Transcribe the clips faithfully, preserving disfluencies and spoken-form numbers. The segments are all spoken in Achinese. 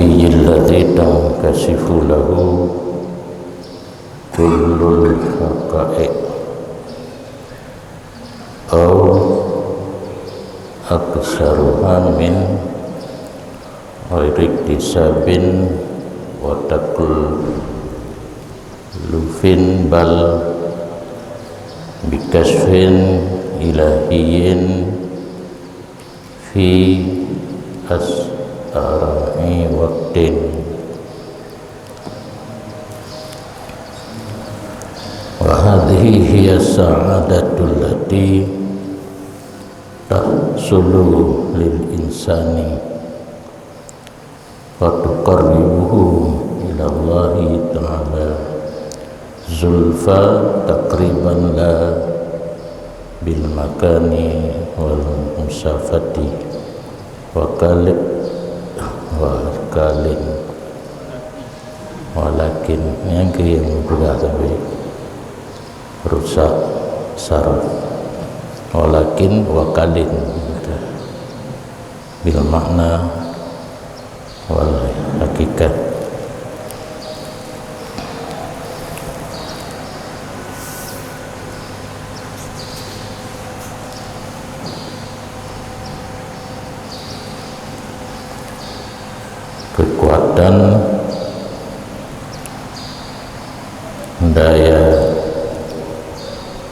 Alladzi tankasyifu lahu kullul haqa'iq, au aktsaruha, min ghairi iktisabin wa taklufin, bal bikasyfin ilahiyyin fi asra'i waqtin. Wa hadhihi hiya sa'adatul lati tahsulu lil insani wa tuqarribuhu ilallahi ta'ala zulfa taqriban la bil makani wal musafati wa kali-, wa kalin. Walakin, nyang keu nyang peugah sabe rusak saraf. Walakin, wa kalin, bil makna wal hakikat. Keukuatan daya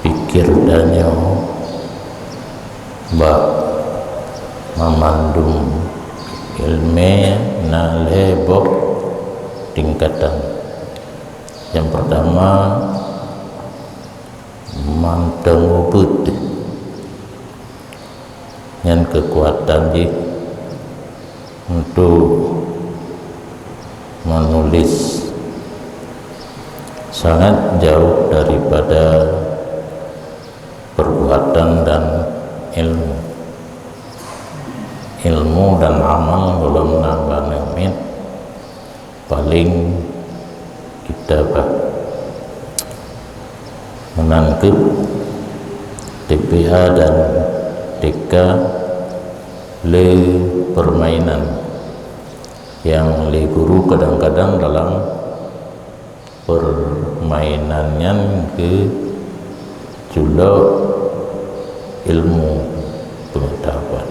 pikir tanyoe bak mamandum iéleumé na lhée boh tingkatan. Nyang peurtama, mantong ubit. Nyan keukuatan jih untuk menulis sangat jauh daripada perbuatan dan ilmu. Ilmu dan amal gohlom na bak aneuk miet paléng kitabah. Meunan kheueh T P A dan T K le permainan, nyang lé guru kadang-kadang dalam permainan nyan geuculok ilmu pengetahuan.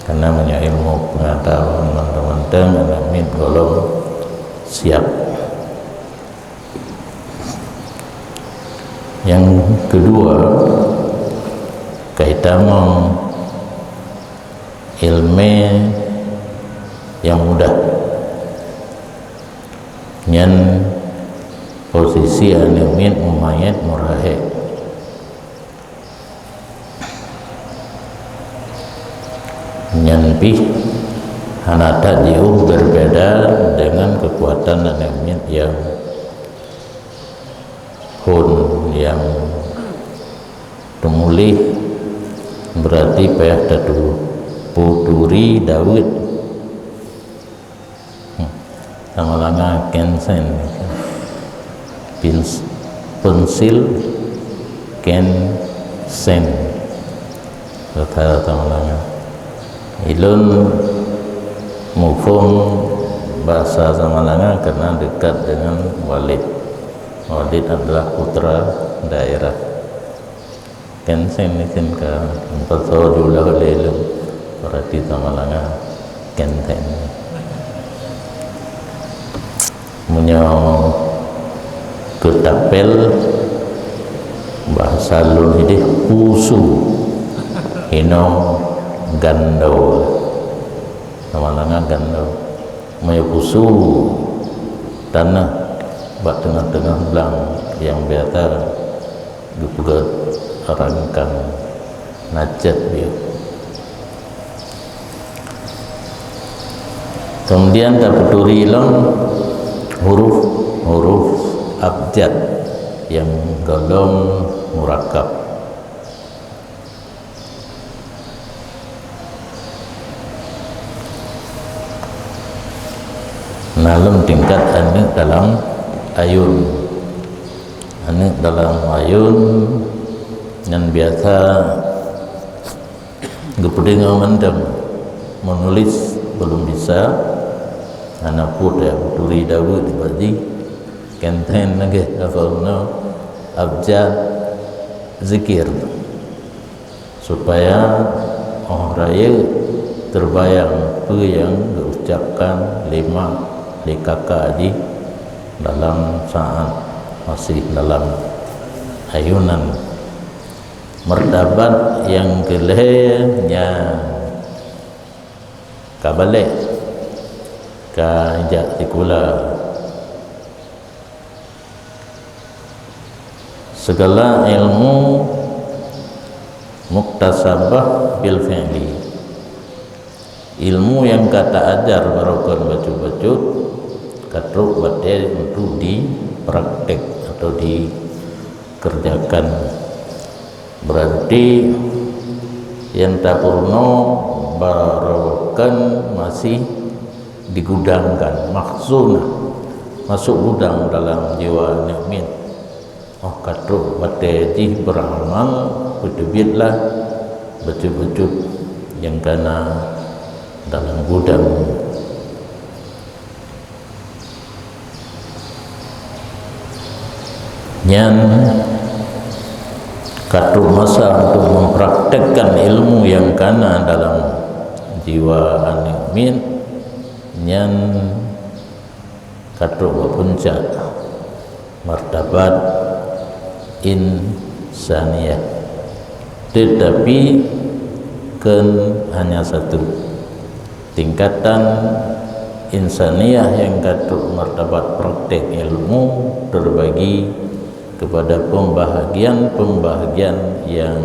Karena meunyoe ilmu pengetahuan mantong-mantong, aneuk miet gohlom siap. Yang kedua, kaitan ngon iéleumé nyang mudah. Nyan posisi aneuk miet meumaét meurahék. Nyan pih hana that jiôh berbeda dengan keukuatan aneuk miet nyang phôn nyang teumuléh, berarti payah tatuputuri daweuet. Hmm. Tamalanga kensen. Pins-, pensil kensen. Kata Tamalanga. Ilôn muphom bahasa Tamalanga karena dekat dengan Walid. Walid adalah putra daerah. Kensen nisen ka empat soe jula lé lôn, berarti Tamalanga kensen. Meunyoe keu tapel, bahasa lôn idéh pusu, hinoe gando. Tamalanga gando. Meunyoe pusu, taneuh bak teungoh-teungoh blang nyang biasa geupeugét rangkang nacet biôh. Kemudian tapeuturi lom huruf-huruf abjad nyang gohlom murakab. Na lom tingkat aneuk dalam ayôn. Aneuk dalam ayôn nyan biasa geupeudeungoe mantong, meunulis belum bisa, Hana peuet ya, beuturi Daud bak jih. Kenten lagèe lafal na abjad zikir, supaya 'oh rayeuk teubayang peue nyang geuucapkan lé mak, lé kaka jih dalam saat masih dalam ayunan. Martabat nyang keulhèe nyan ka balek, ka jak sikula. Segala ilmu muktasabah bil fi'li. Ilmu nyang ka ta-ajar barokon bacut-bacut, ka trok watèe untuk dipraktek atau dikerjakan. Berarti nyang tapeurunoe barokon masih digudangkan, makhzunah, masôk gudang dalam jiwa aneuk miet. 'Oh ka trok watèe jih beuramal, peuteubiet lah bacut-bacut nyang ka na dalam gudang. Nyan ka trok masa untuk mempraktekkan ilmu nyang ka na dalam jiwa aneuk miet, nyan ka trok bak puncak martabat insaniyah. Tetapi kon hanya satu. Tingkatan insaniyah nyang ka trok martabat praktek ilmu terbagi kepada pembahagian-pembahagian yang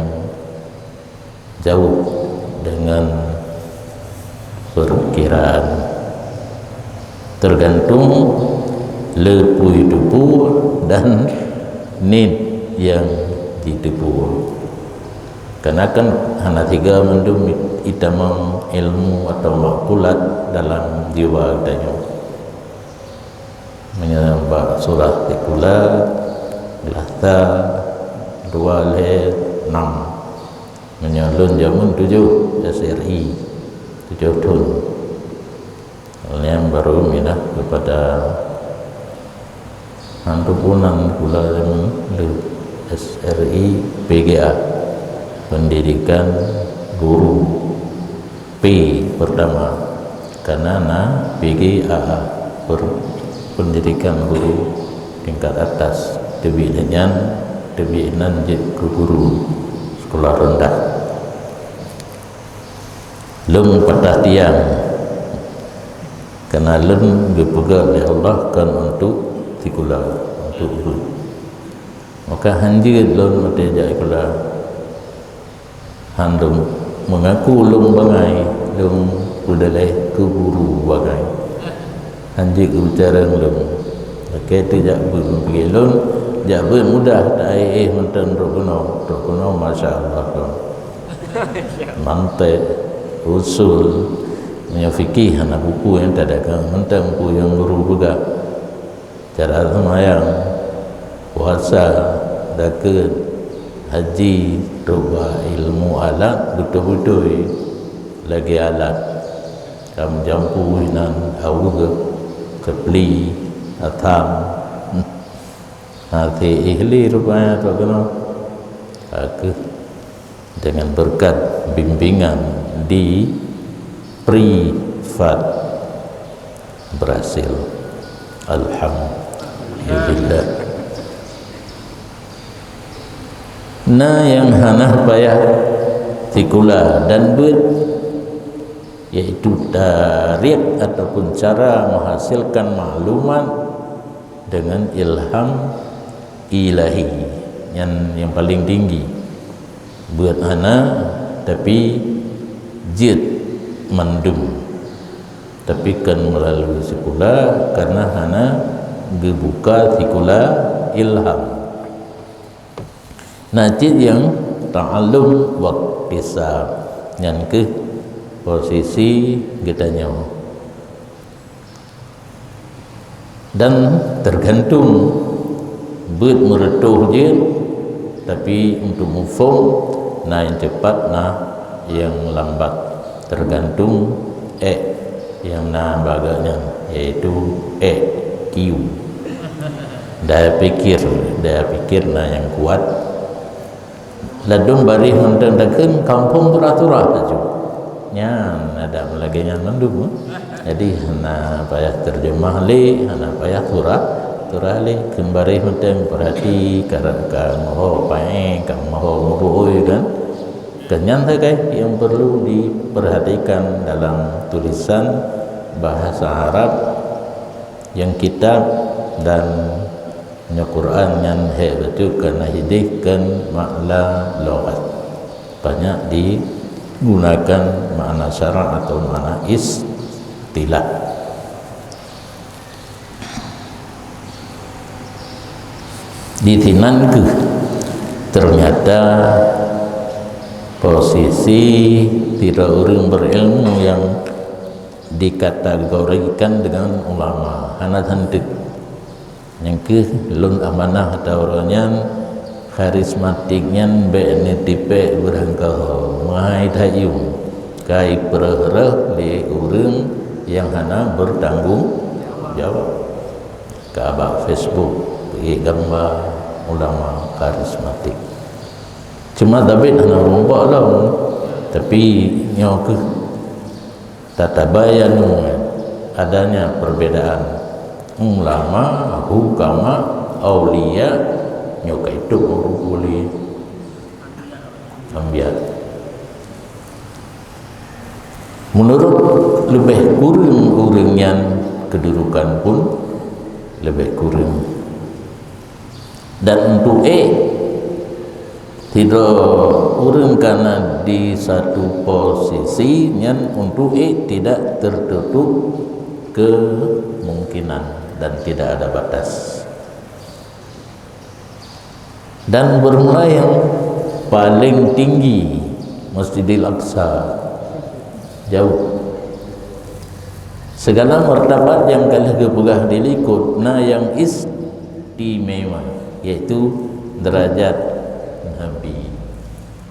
jauh dengan perkiraan, tergantung le peue jiteupeue dan niet nyang jiteupeue. Karena kan hana tiga mandum itamam ilmu atau makulat dalam jiwa geutanyoe. Meunyoe bak surah sikula, glasa dua lhèe nam. Meunyoe lôn jameun tujoh S R I, tujoh thon. Lheuh baru minah kepada hantu punan pula jameun lheuh S R I P G A, pendidikan guru P pertama, karena na P G A A, per-, pendidikan guru tingkat atas. Teubiet nyan, teubiet nan jeuet keu guru sekolah rendah. Lôn patah tiang, karena lôn geupeugah lé Allah kon untuk sikula, untuk guru. Maka hanjeuet lôn watèe jak sikula. Han lôn meungaku lôn bangai, lôn peudaléh keu guru bangai. Hanjeuet geucarông lôn. Lakèe teujak beuet meupike lôn, jak beuet mudah, ta-éh-éh mantong trok keunoe, trok keunoe, masya Allah kon. Mantek, usul, meunyoe fikih hana buku nyang tadagang, mantong buku nyang guru peugah. Cara seumayang, puasa, zakeuet, haji, toba, ilmu alat, beutôi-beutôi lagèe alat. Ka meujampu inan aweuh, keupli, atam. Hase ihli rupanya trok keunoe. Ka keuh dengan berkat bimbingan di Privat berhasil. Alhamdulillah. Na nyang hana payah sikula dan beuet, yaitu tarék ataupun cara menghasilkan maklumat dengan ilham ilahi. Nyan nyang paléng tinggi. Beuet hana, tapi jeuet mandum. Tapi kon meulalu sikula, karena hana geubuka sikula ilham. Na cit nyang ta'allum waktisab, nyan keuh posisi geutanyoe. Dan tergantung beuet meureutôh jeuet, tapi untuk muphom na nyang cepat, na nyang lambat, tergantung ék nyang na bak geuh nyan. yaitu E Q. Daya pikir, daya pikir na nyang kuat. Ladôm baréh mantong takheun kampông Turah-Turah laju. Nyan adat meulagée nyan mandum. Jadi hana payah terjemah lé, hana payah Turah-Turah lé. Kheun baréh mantong peurhati ka, ka meuho paéng, ka meuho meuruôi kan. Keu nyan sagai yang perlu diperhatikan dalam tulisan bahasa Arab, yang kitab dan nyoe Quran nyan hék beutôi karena hidéh keu makna lughat. Banyak digunakan makna syarak atau makna istilah. Di sinan keuh ternyata posisi sidroe ureuëng berilmu yang dikategorikan dengan ulama, hana santeuk. Nyang keuh lôn amanah ata uroe nyan, kharismatik nyan bék neutipék beurangkaho, meuhai that yum, ka ipeureuh-reuh lé ureuëng nyang hana beurtanggong jaweueb. Ka bak Facebook, peuék gamba ulama kharismatik. Cuma David hana ureuëng bak lom, tapi nyoe keuh tatabayanu adanya perbedaan ulama, hukama, aulia, nyoe ka itôb ureuëng ulée anbiya. Meunurot leubeh kureueng ureuëng nyan, keududukan pun leubeh kureueng. Dan untuk ék, sidroe ureuëng kana di satu posisi nyan untuk ék tidak tertutup kemungkinan dan tidak ada batas. Dan bermula yang paling tinggi Masjidil Aqsa, jauh. Segala martabat nyang ka lheueh geupeugah di likot na nyang istimewa, yaitu derajat Nabi.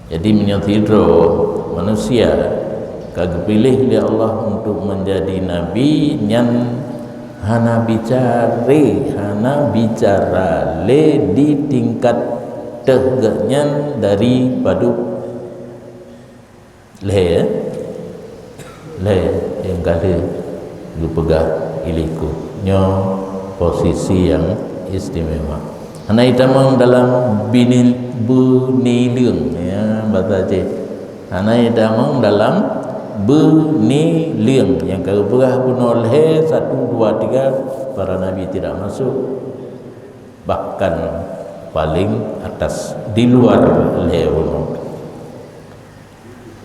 Jadi meunyoe sidroe manusia ka geupiléh lé Allah untuk menjadi nabi, nyan hana bicara, hana bicara lé di tingkat teuh geuh nyan dari padub lhée, eh? Lhée nyang ka lheueh geupeugah i likot. Nyoe posisi nyang istimewa. Hana itamong dalam bini-, beunileueng, ya, bahasa Aceh. Hana itamong dalam beunileueng nyang ka geupeugah bunoe lhée, satu, dua, tiga, para nabi tidak masuk. Bahkan paling atas, di luar lhée bunoe.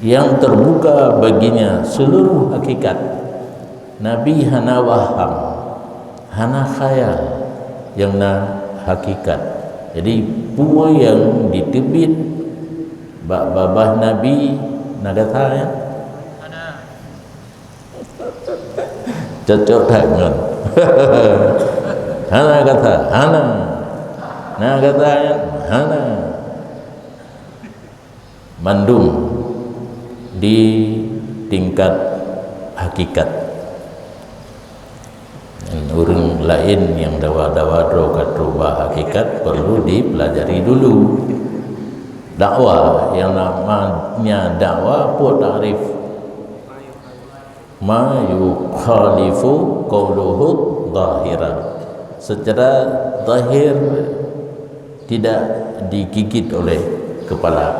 Yang terbuka baginya seluruh hakikat. Nabi hana waham, hana khayal, nyang na hakikat. Jadi, peue nyang jiteubiet bak babah Nabi na gata, ya? Cocok that ngon? Hana gata, hana. Na gata, ya? Hana. Mandum di tingkat hakikat. Dan ureuëng laén nyang dawa-dawa droe ka trok bak hakikat perlu dipelajari dulu. Dakwah, nyang namanya dakwah, peue takrif? Ma yukhalifu qauluhu zahiran. Secara zahir tidak digigit oleh kepala.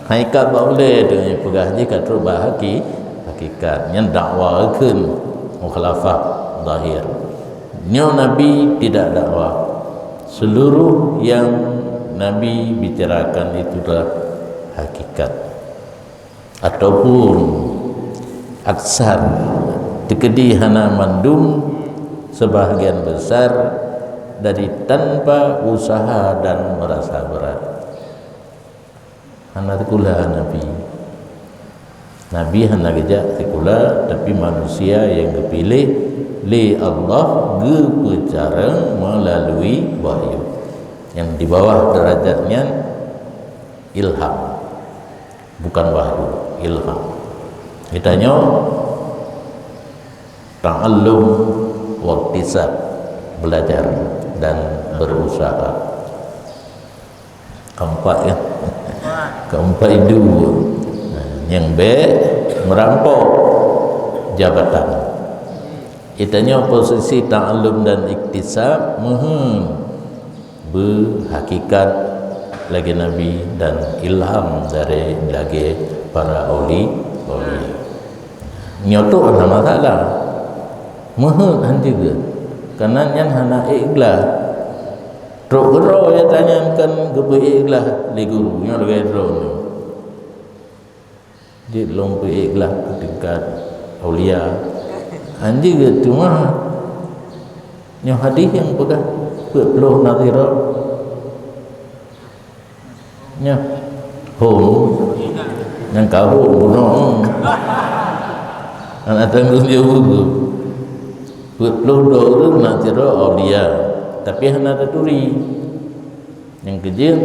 Hai ka ba ulée tu peugah jih ka trok bak haki-, hakikat. Nyan dakwa kheun mukhalafah zahir. Nyoe Nabi tidak dakwa. Seluruh yang Nabi bicarakan itulah hakikat. Ataupun aksar, teukeudi hana mandum, sebahagian besar dari tanpa usaha dan merasa berat. Hana sikula Nabi. Nabi hana geujak sikula, tapi manusia nyang geupiléh lé Allah geupeucarông meulalu wahyu. Nyang di bawah derajat nyan ilham. Bukan wahyu, ilham. Geutanyoe Ta'allum waktisab, belajar dan berusaha. Keempat, ya. Keempat itu yang baik merampok jabatan. Itanyoe posisi ta'allum dan iktisab meuheuet beuhakikat lagée Nabi dan ilham dari lagée para auli-, aulia. Nyoe tu hana masalah. Meuheuet han jeuet. Karena nyan hana ikhlas. Trok keudroe ya tanyan kan geubeuet ikhlas lé guru. Nyoe lagée droeneuh. Jeuet lom peuikhlas keu tingkat aulia. Han jeuet teuma nyoe hadis nyang peugah peuet ploh nadhira. Nyoe hom nyang ka hom bunoe. Hana tanggong jaweueb. Peuet ploh dua ureuëng nadhira aulia, tapi hana taturi. Nyang keujeuet,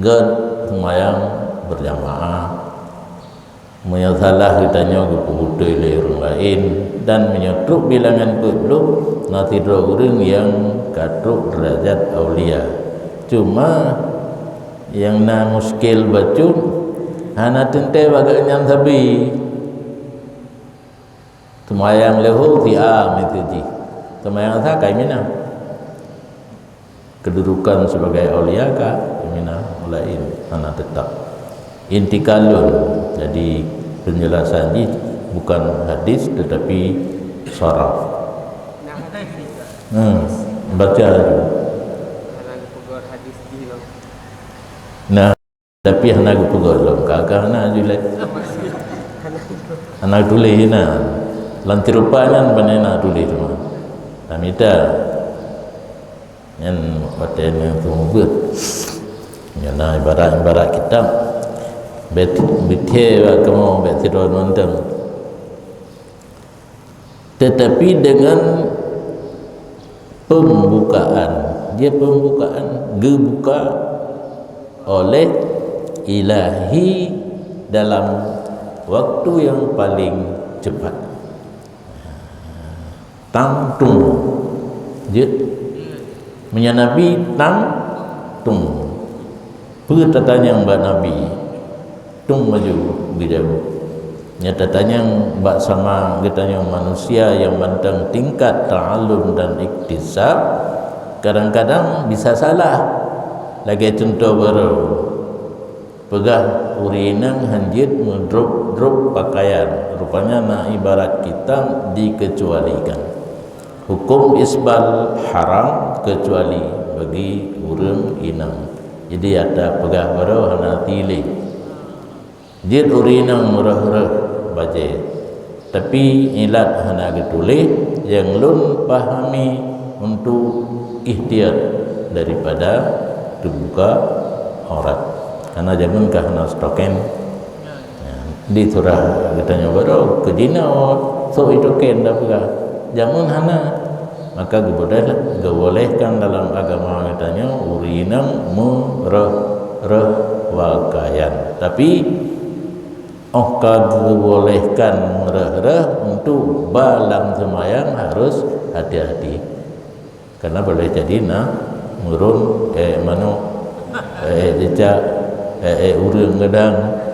gét seumayang beurjamaah. Meunyoe salah geutanyoe geupeubeutôi lé ureuëng laén, dan meunyoe trok bilangan peuet ploh, na sidroe ureuëng nyang ka trok deurajat aulia. Cuma nyang na muskil bacut, hana teuntée bak geuhnyan sabe. Seumayang leuhô siat miseue jih. Seumayang asai ka imina. Kedudukan sebagai aulia ka imina laén, hana teutap. Intikalun, jadi penjelasan jih bukan hadis tetapi saraf. Hmm, baca laju. Nah, tapi hana geupeugah lom, ka-, ka hana julai. Hana tuléh na. Lam tirupa nyan bak na tuléh teuma. Tamita. Nyan watée neupeumubuet. Nyan na ibarat-ibarat kitab. Bet, bithée bak kamoe bet sidroe mantong. Tetapi dengan pembukaan, dia pembukaan, geubuka oleh Ilahi dalam waktu yang paling cepat. Tang tung. Jeuet. Meunyoe Nabi tang tung. Peue tatanyong bak Nabi? Tung laju geujaweueb. Nyan tatanyong bak sama geutanyoe manusia nyang mantong tingkat ta'allum dan iktisab, kadang-kadang bisa salah. Lagée cuntoh baroe, peugah ureuëng inong han jeuet meudrop-drop pakaian, rupanya na ibarat kitab dikeucualikan. Huköm isbal haram keucuali bagi ureuëng inong. Jadi ata peugah baroe hana tileh. Jeuet ureuëng inong meureuh-reuh bajée, tapi ilat hana geutuléh, nyang lôn pahami untuk ihtiyat daripada teubuka aurat. Hana jameun ka hana stoken. Di surah geutanyoe baroe, keu jinoe, sok itu keu dak peugah. Jameun hana. Maka geuboleh, geubolehkan dalam agama geutanyoe ureuëng inong meureuh-reuh pakaian. Tapi, óh ka geubolehkan meureuh-reuh, untuk ba lam seumayang harus hati-hati. Karena boleh jadi na meurôn, eh, manok, eh, cicak, eh, ureuëng gadang.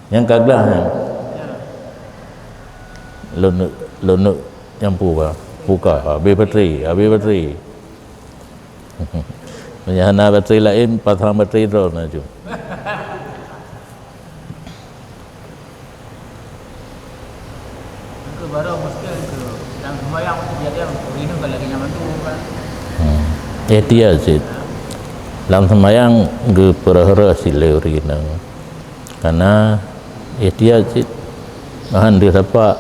Nyang ka glah nyan. Lôn, lôn nyang puka, puka, habéh batri, habéh batri. Meunyoe hana batri laén, pasang batri droe na ju. Engkau baru mesti engkau dalam sembahyang tu jadi yang ureuëng inong kalau lagi nyaman tu kan. Hmm. Ihtiyat cit. Lam sembahyang geupeureuh-reuh cit lé ureuëng inong. Karena ihtiyat cit. Bahan dia tapak,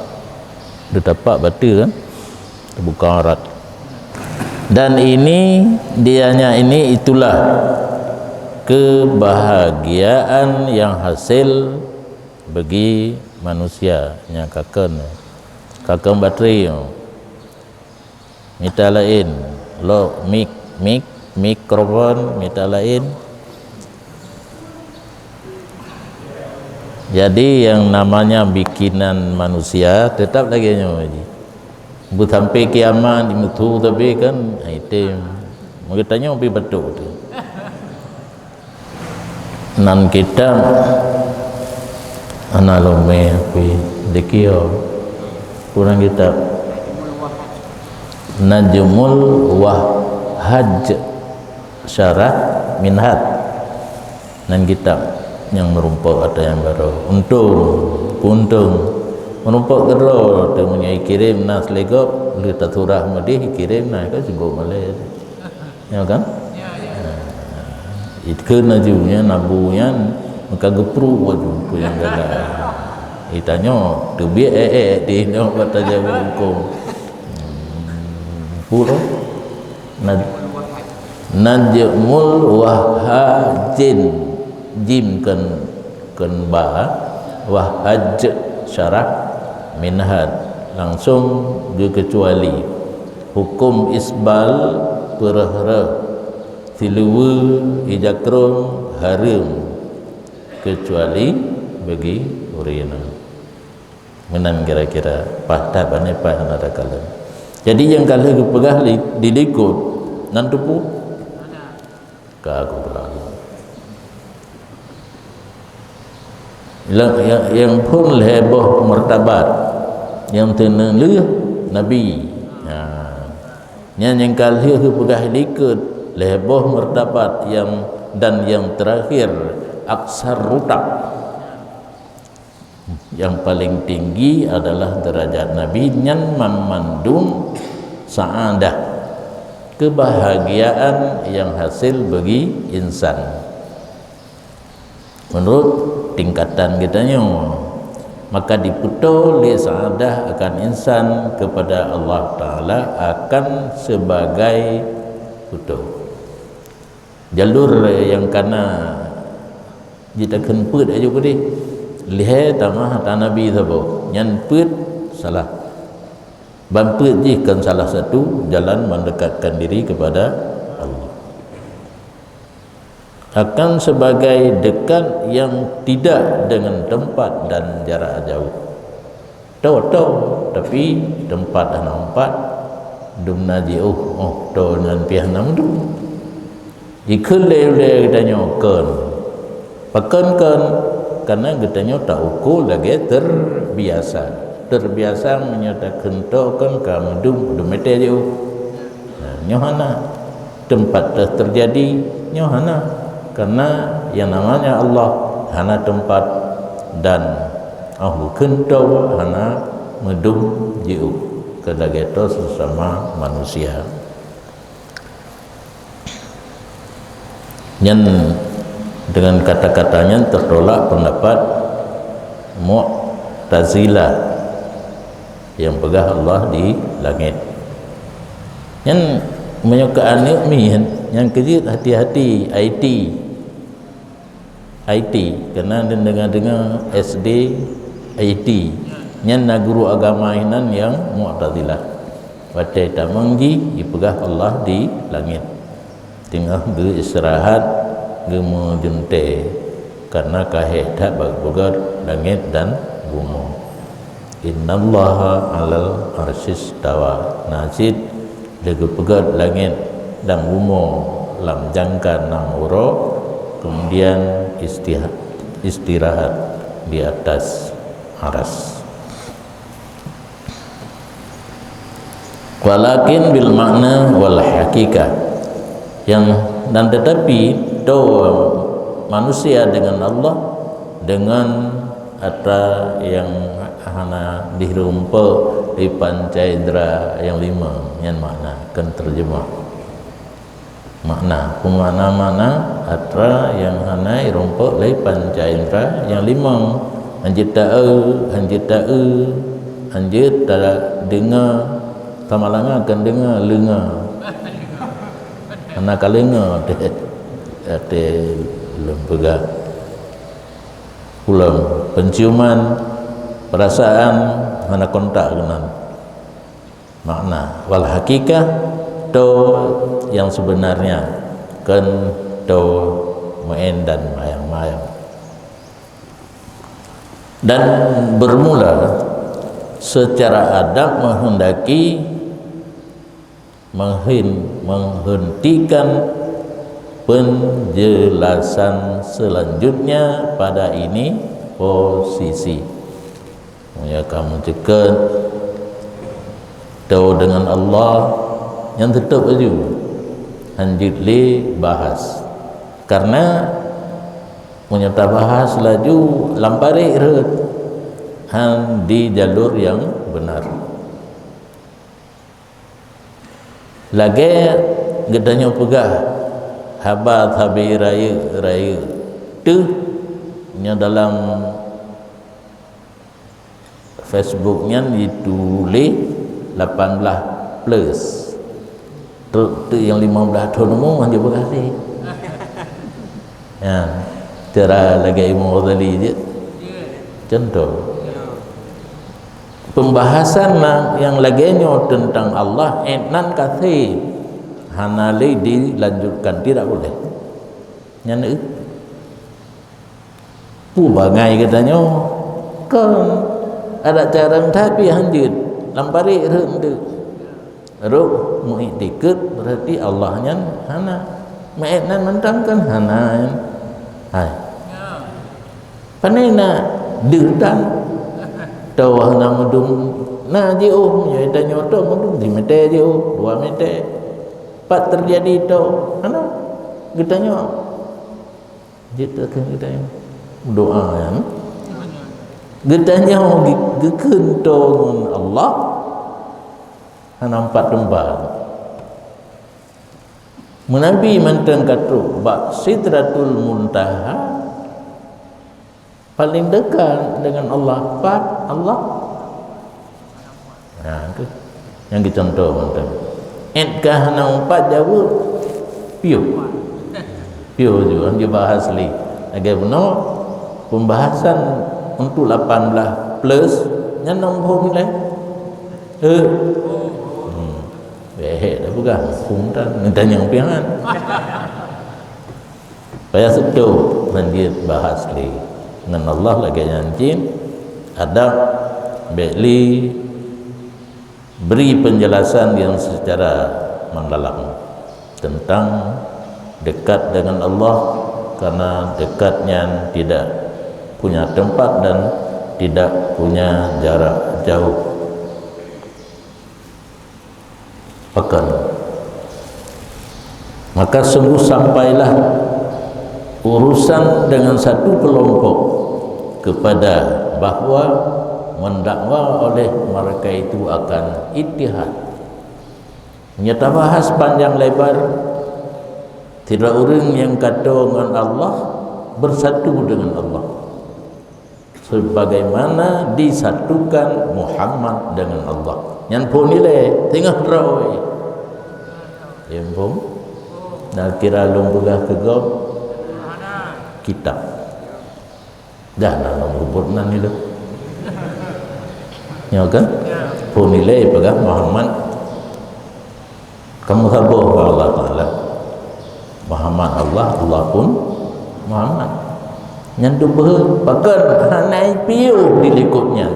dia tapak bateue kan. Terbuka aurat. Dan ini, dianya ini itulah kebahagiaan yang hasil bagi manusia nyang kakon, kakon batri nyoe. Mita laén, lok mik, mik, mikrofon, mita laén. Jadi, yang namanya bikinan manusia tetap lagée nyoe ji. Beusampai kiamat, jimutu tapi kan, ha, item. Maka tanyoe pi batuk tu. Nan kitab hana lomé pi dikio. Kurang kitab. Najmul Wahhaj, Syarah Minhaj. Nan kitab nyang meurumpok ata nyang barô. Untông, peuntông. Meurumpok keudroe teuh meunyoe ikirém na siligop, lheueh tasurah meudeh ikirém na ka seugob malée. Ya kan? Ikheun laju nyan, nabu nyan meuka geupruek laju keu nyang gaga. Itanyoe teubiet ék-ék di nyoe bak tajaweueb hukôm. Pura. Naj-, Najmul Wahhajin, jim kon, kon ba, Wahhaj syarah Minhaj, langsung geukeucuali. Hukôm isbal peureuh-reuh, siluweue, ija krông, hareuem, keucuali bagi ureuëng inong. Meunan kira-kira paih that bak nyoe paih hana takalon. Jadi nyang ka lheueh geupeugah li-, di likot nan teupeue? Ka geupeugah. Nyang, nyang, nyang phon lhée boh martabat, nyang teuneulheueh Nabi. Ha. Nyan nyang ka lheueh geupeugah likot, lhée boh martabat nyang, dan nyang terakhir aksar rutab. Yang paling tinggi adalah derajat Nabi, nyan mamandum saadah, kebahagiaan yang hasil bagi insan. Menurut tingkatan geutanyoe, maka diputo lé saadah akan insan kepada Allah Taala akan sebagai puto. Jalur nyang kana jitakheun peuet aju keudeh. Lhée tamah ata Nabi saboh, nyan peuet salah. Ban peuet jih kan salah satu jalan mendekatkan diri kepada Allah. Akan sebagai dekat yang tidak dengan tempat dan jarak jauh. Toe-toe, tapi teumpat hana meupat, dum na jiôh, oh, toe nyan pih hana meudum. Jikheun lé ulée geutanyoe kon. Pakon kon? Karena geutanyoe tauko lagée terbiasa. Terbiasa meunyoe takheun toe kon ka meudum, dum meuté jiôh. Nah, nyoe hana. Teumpat teuh teujadi, nyoe hana. Karena yang namanya Allah hana teumpat dan oh geukheun toe hana meudum jiôh keu lagée toe sesama manusia. Nyan dengan kata-kata nyan tertolak pendapat Mu'tazilah yang peugah Allah di langét. Nyan meunyoe keu aneuk miet, nyang keujeuet hati-hati, I T. I T, keunan deunga-deunga S D I T. Nyan na guru agama inan nyang Mu'tazilah. Watée tamong jih jipeugah Allah di langét. Teungoh geuistirahat, geumeujeuntée, karena ka hék that bak beugét langét dan bumoe. Innallaha 'alal 'arsyistawa. Na cit lé geupeugét langét dan bumoe lam jangka nam uroe, kemudian istiha-, istirahat di atas aras. Walakin bil makna wal hakikah. Yang, dan tetapi, toe manusia dengan Allah dengan atra nyang hana jirumpok di panca indra nyang limong, nyan makna, kon terjemah. Makna, peumakna-makna atra nyang hana jirumpok lé panca indra nyang limong, hanjeuet taeu, hanjeuet taeu, hanjeuet tadeungoe, tamalanga kon deungoe, leungoe. Hana ka leungoe teuh, até lôn peugah. Ulôn, penciuman, perasaan, hana kontak keunan. Makna, wal hakikah, toe nyang sebenarnya, kon toe meu'en dan mayang-mayang. Dan bermula secara adab menghendaki menghen-, menghentikan penjelasan selanjutnya pada ini posisi. Meunyoe ka meuceukeut teu deungon Allah, nyan teutap laju hanjeuet lé bahas. Karena meunyoe tabahas laju lam parit rhot, han di jalur nyang benar. Lagée geutanyoe peugah haba sabe rayeuk-rayeuk teuh, nyoe dalam Facebook nyan jituléh lapan belas plus. Trok teuk nyang lima belas thon umu han jipeugah lé. Nyan, cara lagée Imam Ghazali jeuet. Contoh, pembahasan na-, nyang lagée nyoe teuntang Allah, eh, nan ka sép hana lé dilanjutkan, tidak boleh. Nyan eu. Peue bangai geutanyoe? Kon adak carông that pih hanjeuet, lam parit rhot teuk. Rôh meuiktikeuet, berarti Allah nyan hana. Meuet nan mantong kan hana nyan. Hai. Pane na deuh tan. Toh hana meudum na jiôh, meunyoe tanyoe toh meudum, simeté jiôh, dua meté. Pat teujadi toh, hana. Geutanyoe Jeuet keu geutanyoe doa nyan. Geutanyoe ge-, geukheun toe ngon Allah hana meupat teumpat. Meunabi mantong ka trok bak Sidratul Muntaha, paléng dekat deungon Allah, pat Allah. Nah, tu. Nyang geucuntoh mantong. Ét ka hana meupat jaweueb, piôh. Piôh ju, han jibahas lé. Lagée bunoe, pembahasan untuk lapan belas plus, nyan na muphom ilée? Eh. Hmm. Eh, dah peugah, muphom tan. Minta nyang piangan. Payah seutôt hanjeuet bahas lé. Ngon Allah lagée nyan cit, adab bék lé bri penjelasan yang secara mendalam tentang dekat dengan Allah, karena dekat nyan tidak punya tempat dan tidak punya jarak jauh. Pakon. Maka sungguh sampailah urusan dengan satu kelompok kepada bahwa mendakwa oleh mereka itu akan ittihad. Meunyoe tabahas panjang lebar, sidroe ureuëng nyang ka toe ngon Allah bersatu dengan Allah. Sebagaimana disatukan Muhammad dengan Allah. Nyan phon ilée, teungoh droe. Ya, phon. Nah, kira lôn peugah keu gob kitab. Dah na lôn peubuet nan ilée. Nyoe kan? Phon ilée peugah Muhammad. Kamu saboh bak Allah Taala. Muhammad Allah, Allah pun Muhammad. Nyan tu beuhe, pakon hana piôh di likot nyan.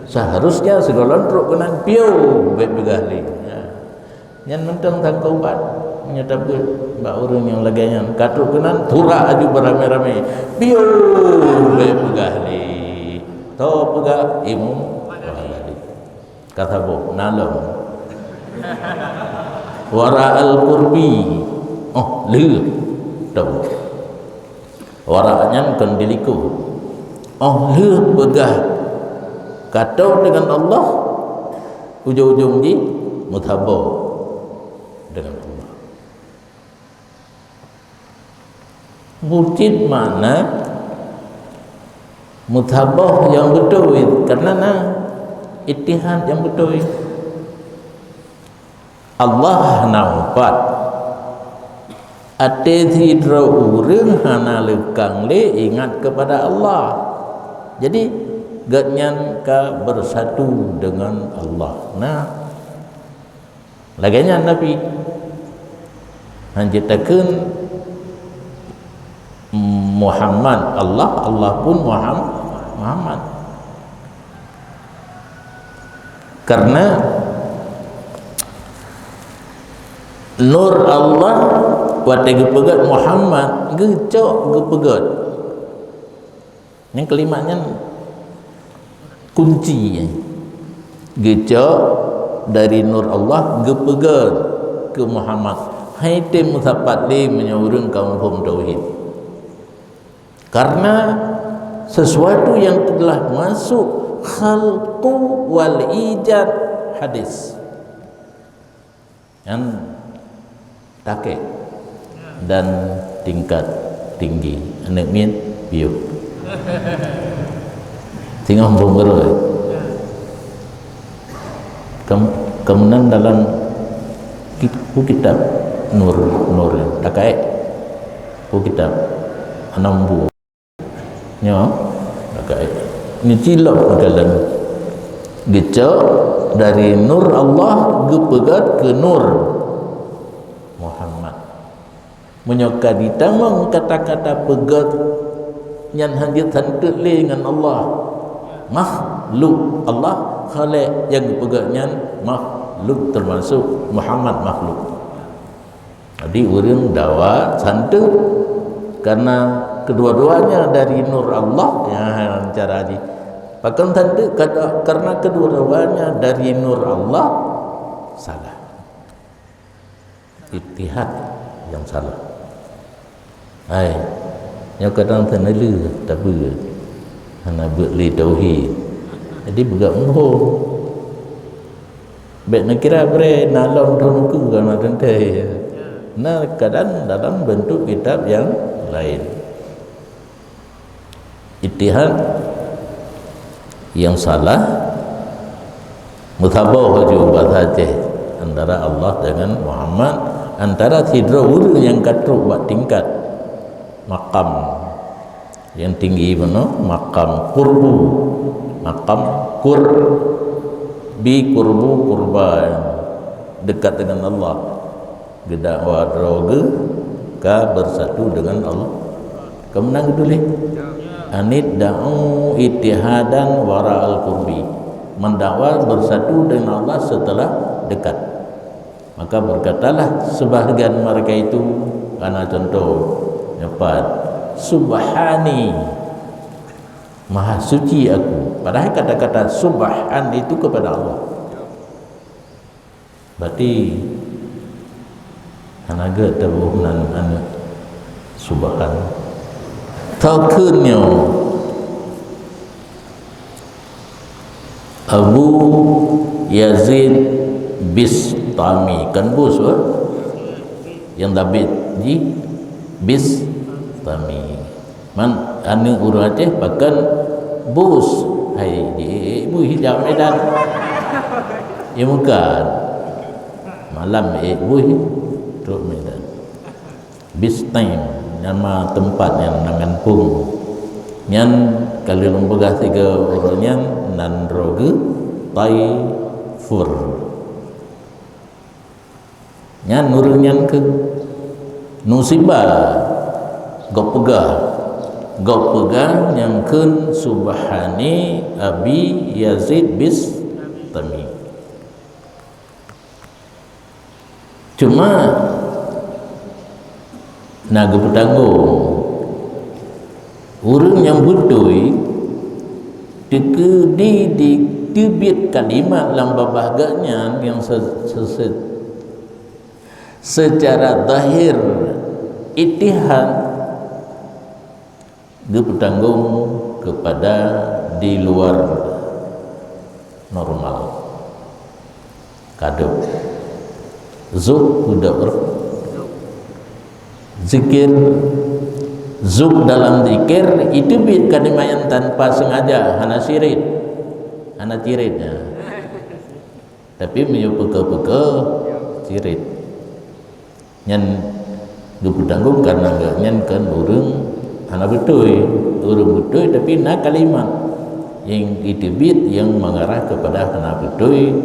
Seharusnya sigohlom trok keunan piôh bék peugah lé. Ya. Nyan mantong tangkobat. Meunyoe tabeuet bak ureuëng nyang lagée nyan, ka trok keunan turak aju beurame-rame. Piôh bék peugah lé. Toh peugah Imam Ghazali. Ka saboh, na lom. Wara al-qurbi. Oh, lheueh. Tau. Wara nyan kon di likot. Oh, lheueh peugah ka toe deungon Allah, ujong-ujong jih meusaboh deungon Allah. Murtad makna meusaboh nyang beutôi, karena na ittihad nyang beutôi. Allah hana meupat. Até sidroe ureuëng hana leukang lé ingat keupada Allah. Jadi, gobnyan ka beusatu deungon Allah. Nah, lagée nyan Nabi. Hanjeuet takheun Muhammad Allah, Allah pun Muham-, Muhammad. Karena nur Allah watée geupeugét Muhammad, geucok geupeugét. Nyang keulimat nyan kunci. Geucok dari nur Allah geupeugét keu Muhammad. Hai tem meusapat lé meunyoe ureuëng ka muphom tauhid. Karena sesuatu yang telah masuk khalqu wal ijad hadis. Nyan takek dan tingkat tinggi. Aneuk miet piôh. Singoh bungkreue. Kam, kemudian dalam ki-, buku kitab Nur, Nur takek. Buku kitab enam buah. Nyoe, maka ini cilok makanan. Geucok dari nur Allah geupeugét keu nur Muhammad. Meunyoe ka jitamong kata-kata peugét nyan hana jeuet santeuk lé ngon Allah. Makhluk Allah, Khaliq nyang geupeugét nyan makhluk, termasuk Muhammad makhluk. Jadi ureuëng dakwa santeuk karena kedua-duanya dari nur Allah, ya, cara jih. Pakon santeuk kada-, karena kedua-duanya dari nur Allah, salah. Ittihad yang salah. Hai, nyoe kadang teuneuleu tabeue hana beuet lé tauhid. Jadi beugak muphom. Bék neukira bré na lom droe mukeue ka na teuntée. Na kadang dalam bentuk kitab yang lain. Ittihad yang salah, meusaboh laju bahasa Aceh antara Allah dengan Muhammad, antara sidroe ureuëng nyang ka trok bak tingkat makam yang tinggi bunoe, makam qurbu, makam qurbi, qurbu, qurba, dekat dengan Allah. Geudakwa droe geuh ka bersatu dengan Allah. Ka meunan geutuléh, "Anid da'u ittihadan wara'al qurbi." Mendakwa bersatu dengan Allah setelah dekat. Maka berkatalah sebahagian mereka itu, karena contoh, nyoe pat, "Subhani, maha suci aku." Padahal kata-kata subhan itu kepada Allah. Berarti hana gét taboh nan aneuk subhan. Teukeun nyoe Abu Yazid Bistami, kan bus, eh? Yang David jih Bistami. Man aneuk ureuëng Aceh pakon bus, hai, di, di, bus hijab Medan. Ya bukan. Malam, eh, bus trok Medan. Bistim, nama tempat nyan, nan gampông. Nyan ka lheueh lôn peugah sigoe ureuëng nyan nan droe geuh Taifur. Nyan ureuëng nyan keuh nusiba, gob peugah, gob peugah nyang kheun Subhani Abi Yazid Bistami. Cuma na geupeutanggong ureuëng nyang beutôi teukeudi di teubiet kalimat lam babah geuh nyan nyang se-, se-, se-, secara zahir ittihad geupeutanggong keupada di luar normal. Kadub. Zuk udeb. Zikir. Zuk dalam zikir, itu bi-, kalimat nyang tanpa sengaja, hana sirit. Hana cirit, ya. Tapi meunyoe peuke-peuke, cirit. Nyan geupeutanggong karena geuh nyan kan ureuëng hana beutôi. Ureuëng beutôi tapi na kalimat nyang iteubiet nyang mengarah kepada hana beutôi,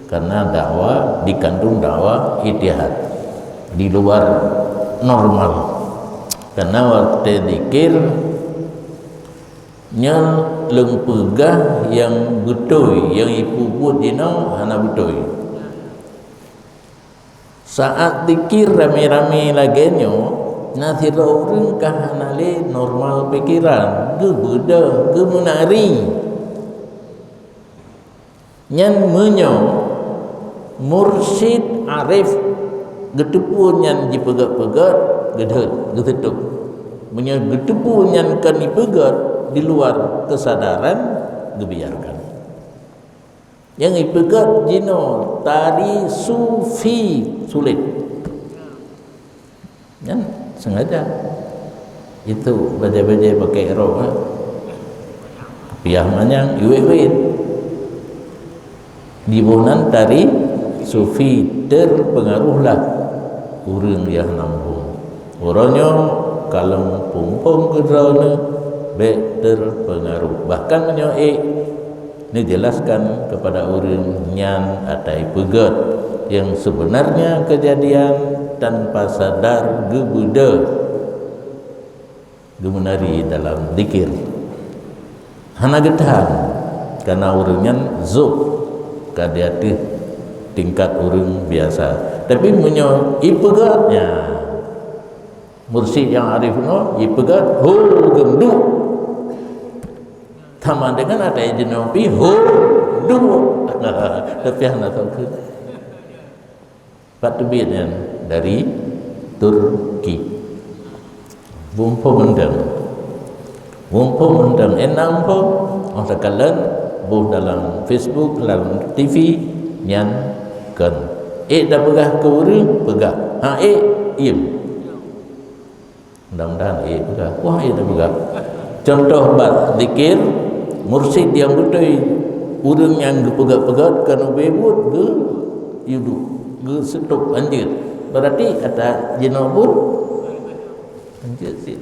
karena dakwa dikandung dakwa ittihad di luar normal. Karena watée zikir Nyan lôn peugah nyang beutôi, nyang jipeubuet jinoe hana beutôi. Saat zikir ramé-ramé lagée nyoe, na sidroe ureuëng ka hana lé normal pikeran, geubeudôh, geumeunari. Nyan meunyoe mursyid arif geuteupeue nyan jipeugét-peugét, geudeuet, geuseutôt. Meunyoe geuteupeue nyan kon jipeugét di luar keusadaran, geubiarkan. Nyang jipeugét jinoe tari sufi sulet. Nyan sengaja. Itu bajée-bajée pakai roh, eh. Piah manyang, iwet-wet. Di boh nan tari sufi terpengaruhlah ureuëng nyang na muphom. Uroe nyoe kalon phom-phom keudroe neuh bék terpengaruh. Bahkan meunyoe ék, neujelaskan kepada ureuëng nyan ata jipeugét nyang sebenarnya kejadian tanpa sadar geubeudôh, geumeunari dalam zikir. Hana geutahan, karena ureuëng nyan zoh ka di ateueh tingkat ureuëng biasa. Tapi meunyoe jipeugét nyan, mursyid nyang arif nyoe jipeugét, "Ho, geunduk!" Sama dengan ada jinoe pih, "Ho, duek!" Tapi hana tahu ke. Pat teubiet nyan dari Turki. Bumphom mantong. Bumphom mantong, enam phom, oh takalon boh dalam Facebook, dalam T V, nyan kon. Ék tapeugah keu ureuëng, peugah. Hana ék, iem. Mudah-mudahan ék peugah. Wah, ék tapeugah. Contoh bak zikir, mursyid nyang beutôi, ureuëng nyang geupeugét-peugét, kon ubé buet, geu-, yudu, geuseutôt, lanjut. Berarti ata jinoe buet, lanjut cit.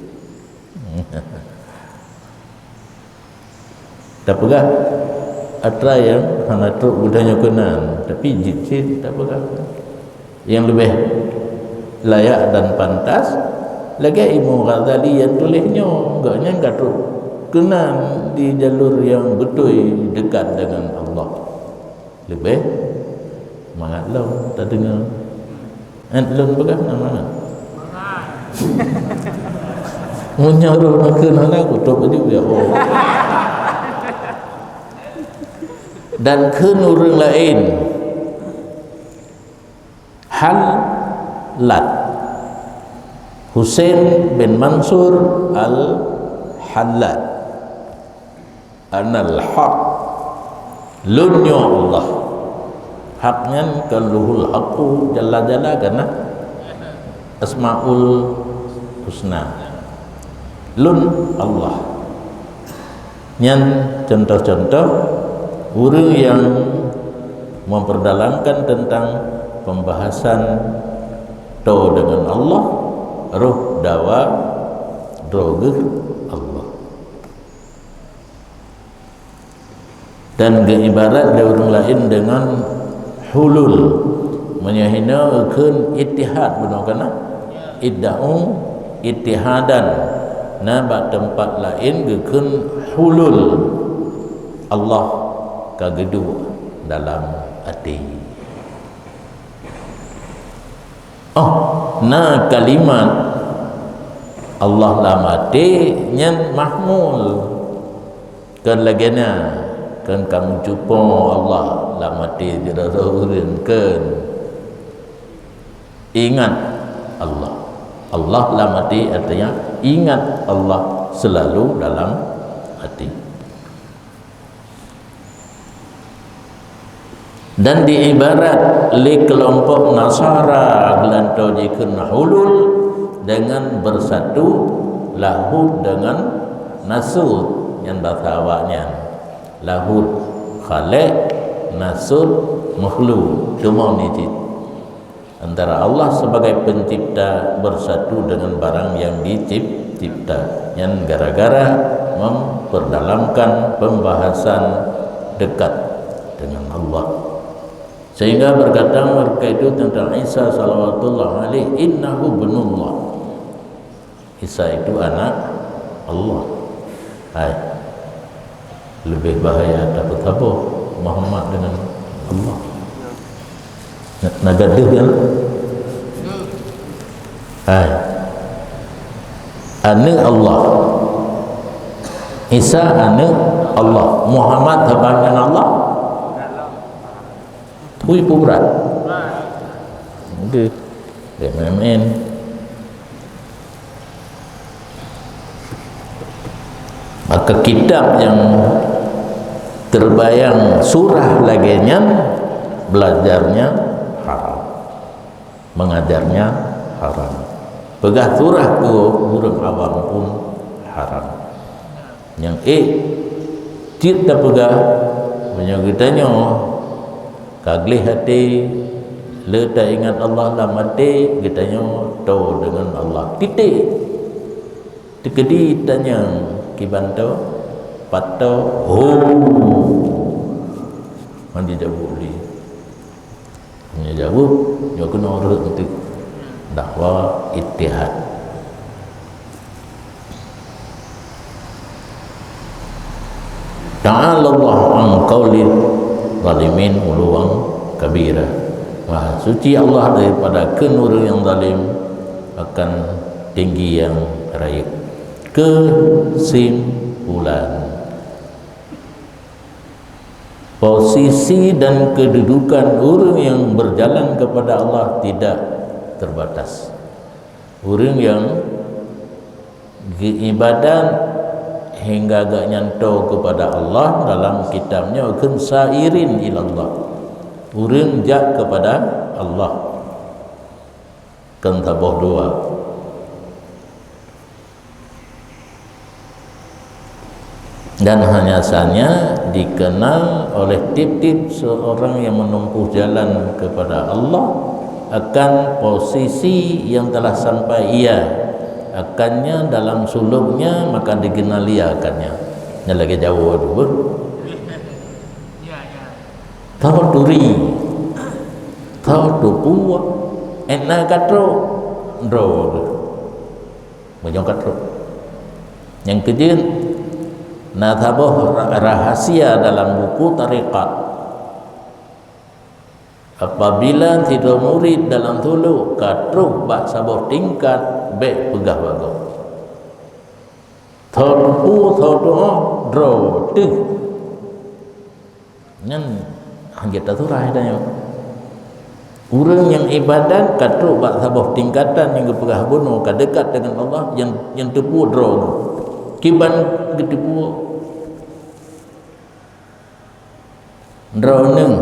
Tapeugah atra nyang hana trok geutanyoe keunan, tapi jih cit tapeugah. Nyang leubeh layak dan pantas, lagée Imam Ghazali nyang tuléh nyoe, gobnyan ka trok keunan di jalur nyang beutôi dekat dengan Allah. Leubeh mangat lom tadeungoe. Eh, lôn peugah na mangat. Meunyoe roh makheun hana kutok baju, ya Allah. Dan kheun ureuëng laén. Hallaj. Husain bin Mansur Al-Hallaj. Anal Haq, lôn nyoe Allah. Haq nyan kan luhul haqqu jalla jalla, kana Asmaul Husna. Lôn Allah. Nyan contoh-contoh ureuëng nyang memperdalamkan tentang pembahasan toe deungon Allah, roh dawa droe geuh Allah. Dan geuibarat lé ureuëng laén deungon hulul. Meunyoe hinoe kheun ittihad bunoe kana? Idda'u ittihadan. Na bak teumpat laén geukheun hulul. Allah ka geuduek dalam até. Oh, na kalimat Allah lam até nyan mahmul. Kon lagée nyan, kon ka meucupo Allah lam até sidroe-droe ureuëng, kon. Ingat Allah. Allah lam até artinya ingat Allah selalu dalam até. Dan diibarat lé keulompok Nasara geulantoe jikheun hulul deungon beusatu Lahut deungon Nasut, nyan basa awaknyan. Lahut Khaliq, Nasut Makhluk, teuma ni cit. Antara Allah sebagai pencipta bersatu dengan barang yang dicipta. Nyan gara-gara memperdalamkan pembahasan dekat dengan Allah. Sehingga berkata mereka itu tentang Isa salawatullah alaih, "Innahu ibnullah." Isa itu anak Allah. Hai. Lebih bahaya tapeusaboh Muhammad dengan Allah. Na, na gadoh nyan? Hai. Aneuk Allah. Isa aneuk Allah. Muhammad saban ngon Allah. Pui pubrat. Oke. Main-main. Maka kitab nyang teubayang surah lagée nyan, belajarnya haram, mengajarnya haram. Peugah surah keu ureuëng awam pun haram. Nyang ék cit tapeugah, meunyoe geutanyoe ka gleh até, le taingat Allah lam até, geutanyoe toe deungon Allah. Titik. Teukeudi tanyong kiban toe, pat toe, ho. Ngon jijaweueb lé. Nyoe jaweueb, nyoe keunoe rhot eunteuk. Dakwa ittihad. Ta'ala Allah an qaulil zalimin uluwan kabira. Maha suci Allah daripada kheun ureuëng nyang zalim akan tinggi nyang rayeuk. Keusimpulan, posisi dan kedudukan ureuëng nyang berjalan kepada Allah tidak terbatas. Ureuëng nyang geuibadat hingga gobnyan toe kepada Allah, dalam kitab nyoe kheun sairin ilallah. Ureuëng jak kepada Allah. Kon saboh dua. Dan hanya saja dikenal oleh tiep-tiep seorang yang menempuh jalan kepada Allah akan posisi yang telah sampai ia, akannya dalam suluknya, maka dikenal ia akannya. Nyan lagée Jawoe tu, beuh. Tho turi, tho tupu, ék na ka trok, droe. Meunyoe ka trok. Nyang keujeuet, na saboh ra-, rahasia dalam buku tarekat. Apabila sidroe murit dalam sulok ka troh bak saboh tingkat, bék peugah bak gob. Tho tupu, tho tuoh, droe teuh. Nyan hana jeuet tasurai tanyoe. Ureuëng nyang ibadat ka trok bak saboh tingkatan nyang geupeugah bunoe ka dekat deungon Allah, nyang, nyang teupeue droe geuh. Kiban geuteupeue droeneuh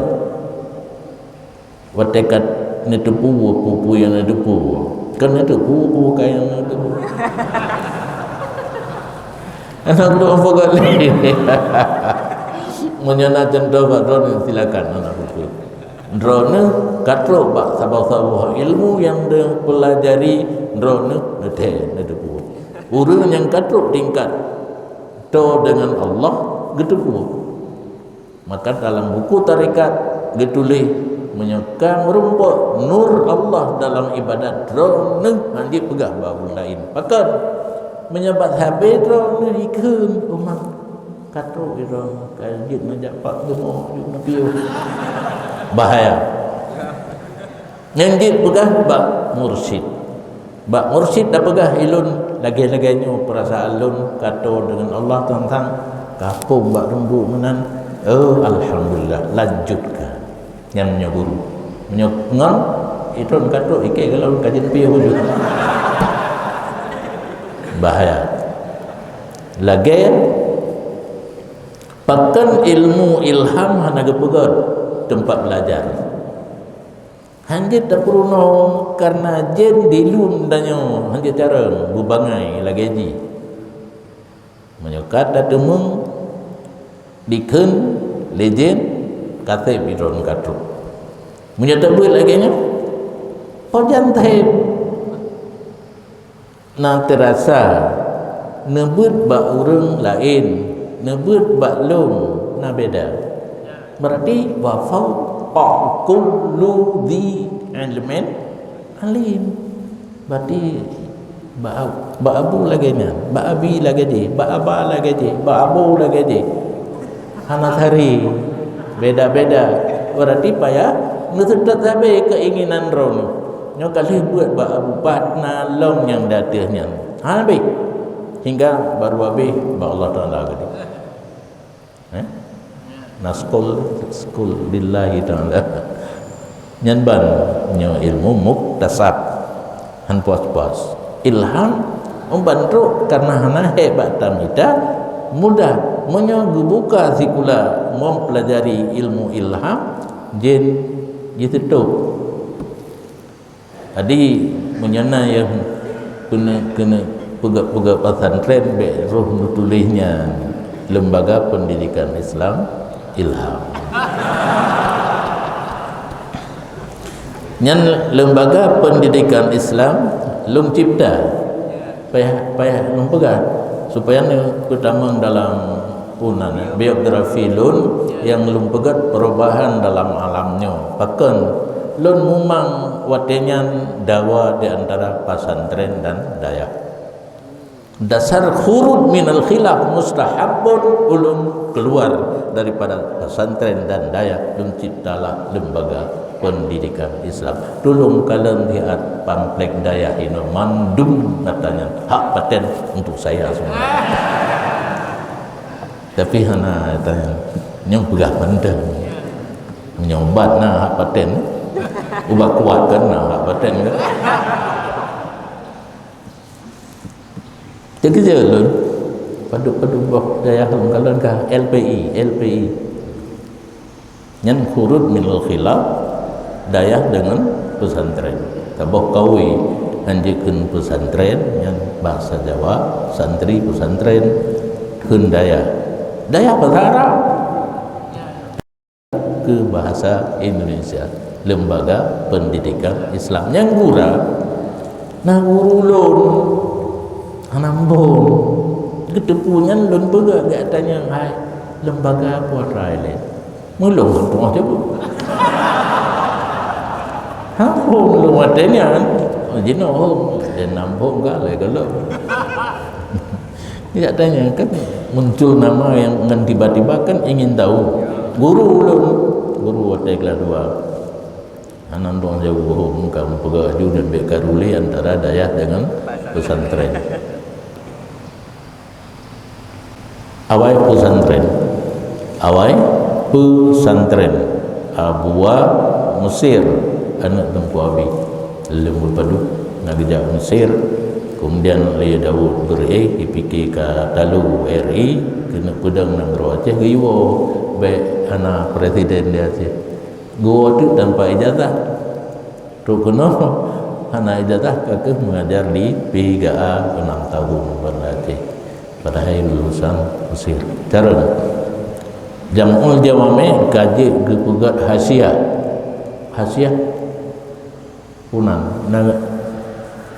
watée ka neuteupeue peue-peue nyang neuteupeue. Kan neuteupeue peue ka nyang neuteupeue. Aneuk droe peugah lé. Meunyoe na cuntoh bak droeneuh, silakan aneuk peupeue. Droeneuh ka trok bak saboh-saboh ilmu nyang neupeulajari, droeneuh neutée neuteupeue. Ureuëng nyang ka trok tingkat toe deungon Allah geuteupeue. Maka dalam buku tarekat geutuléh, meunyoe ka meurumpok nur Allah dalam ibadat, droeneuh hana jeuet peugah bak ureuëng laén. Pakon? Meunyoe bak sabe droeneuh ikheun, "Uma, ka trok droe, ka jeuet neujak pak geumo, jeuet neupiôh." Bahaya. Nyang jeuet peugah bak mursyid. Bak mursyid tapeugah, "Ilôn lagée-lagée nyoe peurasaan lôn, ka toe deungon Allah teuntang kapông bak rumbok meunan." Oh, alhamdulillah, lanjutkan. Nyan meunyoe guru. Meunyoe ngon, "Ilôn ka trok, ikée gohlom ka jeuet piôh jeuet." Bahaya. Lagée pakon ilmu ilham hana geupeugét teumpat belajar. Hana jeuet tapeurunoe kareuna jén dilôn tanyoe, hana jeuet carông beubangai lagée jih. Meunyoe ka tateumeung dikheun lé jén, ka sép droeneuh ka trok. Meunyoe tabeuet lagée nyoe, pajan sép. Na teurasa neubeuet bak ureuëng laén, neubeuet bak lôn na beda. Berarti wa fauqa kulli dzi ilmin alim. Berarti bak, bak abu lagée nyan, bak abi lagée jih, bak aba lagée jih, bak abo lagée jih. Hana sari, beda-beda. Berarti payah neuseutôt sabe keinginan droeneuh. Nyoe ka lheueh buet bak Abu Pat na lom nyang di ateueh nyan. Habéh. Hingga baru habéh bak Allah Taala geude. Eh? Naskul, skul lillahi ta'ala. Nyan ban nyoe ilmu muktasab. Han pos-pos. Ilham, umban trok karena hana hék bak tamita, mudah. Meunyoe geubuka sikula meupelajari ilmu ilham, jén jiteutob. Jadi, meunyoe na nyang keuneuk, keuneuk peugah-peugah pesantren, bèk roh neutuléh nyan Lembaga Pendidikan Islam Ilham. Nyan Lembaga Pendidikan Islam lôn cipta. Payah, payah lôn peugah supaya neupeutamong dalam unan, biografi lôn nyang lôn peugét perubahan dalam alam nyoe. Pakon lôn mumang watèe nyan dawa di antara pesantren dan dayah. Dasar khuruj minal khilaf mustahabbun, ulôn keluar daripada pesantren dan dayah, lôn ciptalah lembaga pendidikan Islam. Tulông kalon lihat pamflet dayah inoe mandum, katanya hak paten untuk saya semua. Tapi hana, katanya, nyoe peugah mantong. Nyoe ubat na hak paten. Ubat kuat kan na hak paten kan. Teukeujot lôn, padub-padub boh dayah lôn kalon ka L P I, L P I. Nyan khuruj minal khilaf dayah deungon pesantren. Saboh kawi hanjeut kheun pesantren, nyan bahasa Jawa, santri pesantren, kheun dayah. Dayah bahasa Arab. Keu bahasa Indonesia, Lembaga Pendidikan Islam. Nyang gura, na guru lôn, hana mbong. Geuteupeue nyan lôn peugah, geutanyong, "Hai, lembaga peue atra ilèe?" Meulôn tuah jaweueb. Hana mbong lôn watèe nyan. Jinoe hom, dan na mbong ka lé gohlom. Ijak tanya kan, muncul nama yang ngon tiba-tiba kan ingin tahu. Guru ulôn, guru watèe kelas dua. Hana ndong jaweueb, muka meupeugah aju dan bèk karu lé antara dayah dengan pesantren. Awai pesantren. Awai pesantren. Abua Mesir, aneuk Teungku Abi. Lheueh meupadub na geujak Mesir, kemudian lé Daud Berheh jipike ka talu R I, keuneuk peudong nanggroe Aceh geuyue, bèk hana presiden di Aceh. Geuwoe teuk tanpa ijazah. Trok keunoe hana ijazah ka keuh mengajar di P tiga A enam tahun Banda Aceh. Padahai lulusan Mesir. Carông. Jam'ul Jawami' ka jeuet geupeugét hasyiah. Hasyiah punan. Na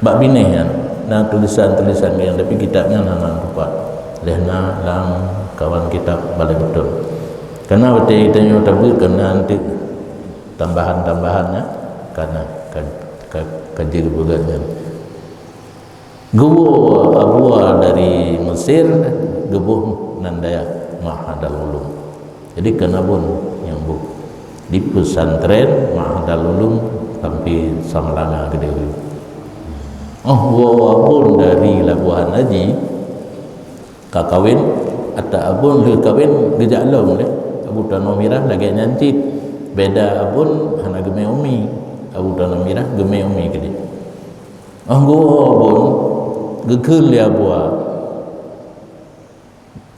bak binéh nyan na tulisan-tulisan nyan, tapi kitab nyan hana meupat. Lheueh na lam kawan kitab Balai Beutôi. Karena watèe tanyoe tabeuet keunan teuk tambahan-tambahan nyan, kana ka, ka, ka jeuet geupeugét nyan. Geuwoe Abua dari Mesir, geuboh nan dayah Ma'hadal Ulum. Jadi, keunan Abon nyang boh. Di pesantren Ma'hadal Ulum sampai Samalanga keudéh. Oh, woe Abon dari Labuhan Haji, ka kawen, ata Abon lheueh kawen geujak lom lé Abu Tanoh Mirah lagèe nyan cit. Beda Abon hana geumè umi, Abu Tanoh Mirah geumè umi keudéh. Óh geuwoe Abon, geukheun lé Abua,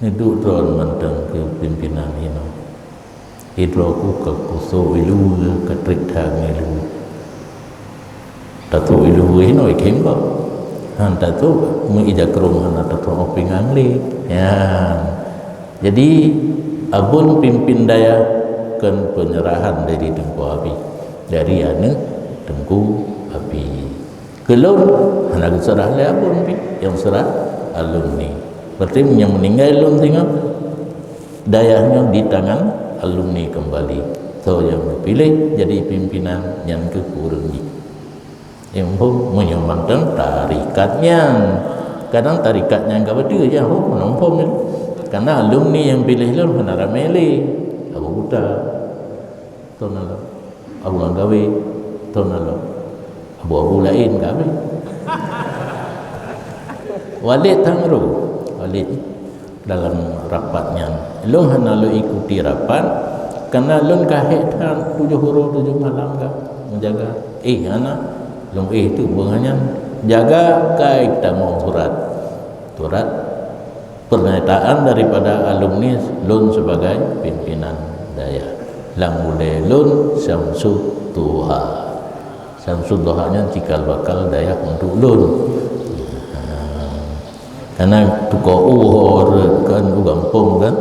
"Neuduek droe mantong keu pimpinan inoe. Sidroe ku ka kusok ilu, ka trép that ngon ilu. Tasok ilu inoe ikhém gob. Han tasok, meu ija krông hana tasok óh pingan lé." Nyan. Jadi, Abon pimpin dayah kon penyerahan dari Teungku Abi, dari aneuk Teungku Abi. Keu lôn, hana geuseurah lé Abon pih, nyang seurah alumni. Berarti nyang meuninggai lôn singoh, dayah nyoe di tangan alumni keumbali. Soe nyang geupiléh jadi pimpinan, nyan keuh ureueng jih. Nyang phôn, meunyoe mantong tarekat nyan. Kadang tarekat nyan ka beutôi, nyang phôn, meunan phôn nyan. Karena alumni nyang piléh lôn hana ramé lé. Abu Buta, thon na lom. Abu Langgawi, thon na lom. Abu-abu laén ka habéh. Walid Tangrong, Walid dalam rapat nyan. Lôn hana lôn ikuti rapat, karena lôn ka hék that tujoh uroe tujoh malam ka menjaga. Eh, hana. Lôn eh tu beungoh nyan. Jaga kai tamong surat. Surat pernyataan daripada alumni lôn sebagai pimpinan dayah. Lam ulée lôn Syamsud Tuha. Syamsud Tuha nyan cikal bakal dayah untuk lôn. Ha. Karena tuko uho kan u gampông kan.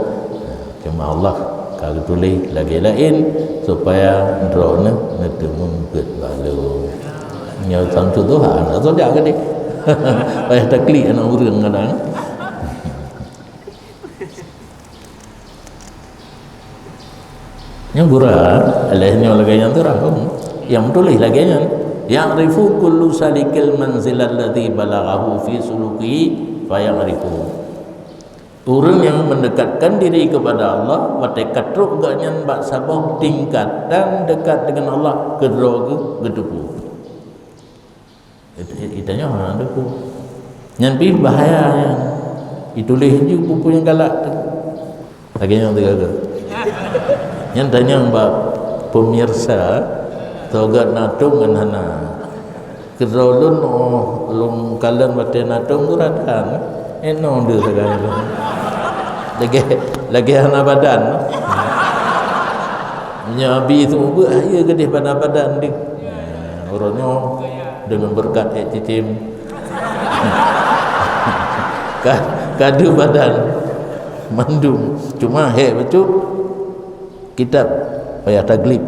Cuma Allah ka geutuléh lagée laén supaya droeneuh neuteumeung peuet balo. Nyoe Syamsud Tuha, hana soe jak keudeh. Payah taklik aneuk ureueng kadang. Nyang gura, alah nyoe lagée nyang teurang. Nyang tuléh lagée nyan, "Ya'rifu kullu salikil manzilal ladzi balaghahu fi sulukihi fa ya'rifu." Ureuëng nyang meundekatkan diri keupada Allah, watée ka trok gobnyan bak saboh tingkatan dekat dengan Allah, keudroe geuh geuteupeue. It-, it-, itanyoe hana teupeue. Nyan pih bahaya nyan. Ituléh ju peue-peue nyang galak teuh. Lagée nyoe teuh ka. Nyan tanyong bak pemirsa, togat na tông ngon hana. Keudroe lôn, oh, lôn kalon watée na tông guratan. Eh, nong deuh sagai lôn. Lagée, lagée hana badan. Nyoe abi seumeubeuet, ayo keudeh hana badan deuh. Uroe nyoe deungon beureukat ék cicém. Ka, ka deuh badan mandum. Cuma hék bacut kitab payah taglib.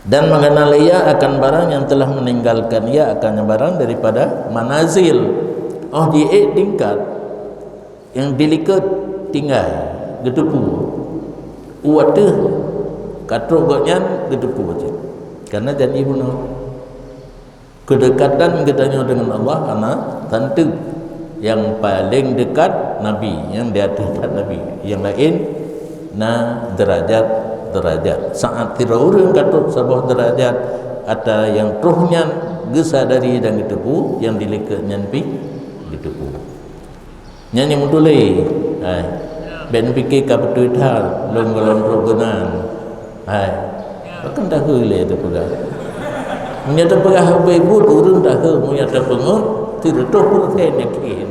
Dan mengenal ia akan barang yang telah meninggalkan ia akan barang daripada manazil. Oh, jiék tingkat nyang dilikot tinggai, geuteupeue. U ateueh ka trok gobnyan geuteupeue cit. Karena janji bunoe. Keudekatan geutanyoe deungon Allah hana tanteuek. Nyang paleng dekat Nabi, nyang di ateueh that Nabi. Nyang laén na deurajat-deurajat. Saát sidroe ureuëng ka trok saboh deurajat, ata nyang troh nyan geusadari dan geuteupeue, nyang dilikot nyan pih geuteupeue. Nyan nyang meutuléh, hai. Bék neupike ka beutôi that lôn gohlom trok keunan. Hai. Pakon takheun lé teupeugah. Meunyoe teupeugah ubé buet ureuëng takheun, meunyoe tapeungeut, sireutoh peureusén yakin.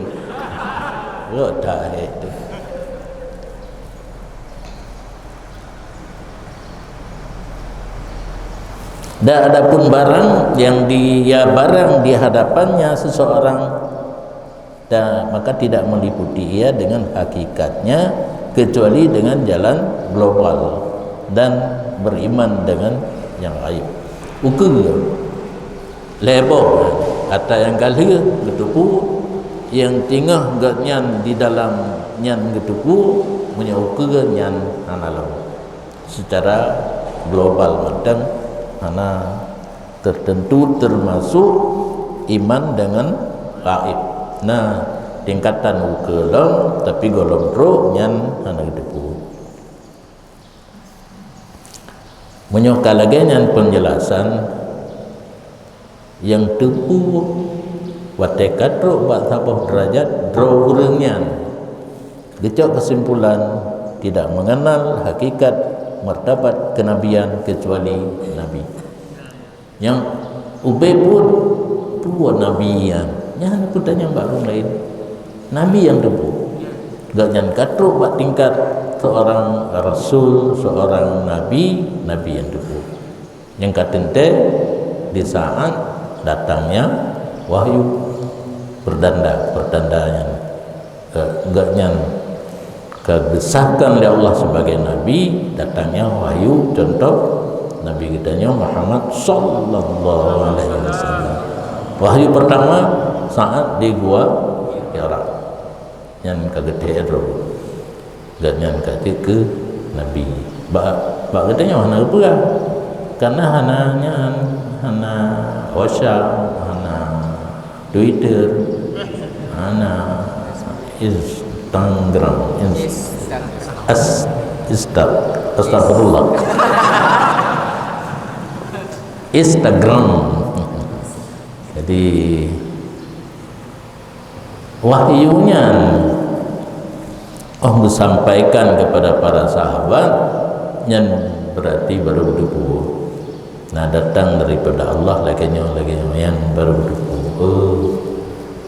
Rot that hai tu. Dan adapun barang yang di, ya, barang di hadapannya seseorang, dan maka tidak meliputi ia dengan hakikatnya kecuali dengan jalan global dan beriman dengan yang gaib. Ukeue lhée boh ata nyang ka lheueh geuteupeue, nyang teungoh gobnyan di dalam nyan geuteupeue, meunyoe ukeue nyan hana lom. Secara global mantong hana tertentu termasuk iman dengan gaib. Nah, tingkatan ukeue lom, tapi gohlom trok nyan hana geuteupeue. Meunyoe ka lagée nyan peunjelasan, nyang teupeue watée ka trok bak saboh deurajat droe ureuëng nyan, geucok keusimpulan tidak mengenal hakikat martabat kenabian kecuali Nabi. Nyang ubé buet, peue Nabi nyan? Nyan peutanyaan bak ureuëng laén. Nabi nyang teupeue. Gobnyan ka trok bak tingkat seorang rasul, seorang nabi, Nabi nyang teupeue. Nyang ka teuntée di saát datangnya wahyu, pertanda, pertanda nyan, eh, gobnyan ka geusahkan lé Allah sebagai nabi, datangnya wahyu, contoh Nabi geutanyoe Muhammad sallallahu alaihi wasallam. Wahyu pertama saát di Gua Hira. Nyan ka geuthée droe. Gobnyan ka jeuet keu nabi. Bak, bak geutanyoe hana geupeugah. Karena hana nyan, hana WhatsApp, hana Twitter, hana Instagram, ins-, as-, insta-, astagfirullah. Instagram. Jadi, wahyu nyan, oh, disampaikan kepada para sahabat, nyan berarti baru geuteupeue. Nah, datang daripada Allah lagée nyoe, lagée nyoe, nyan baru geuteupeue, oh,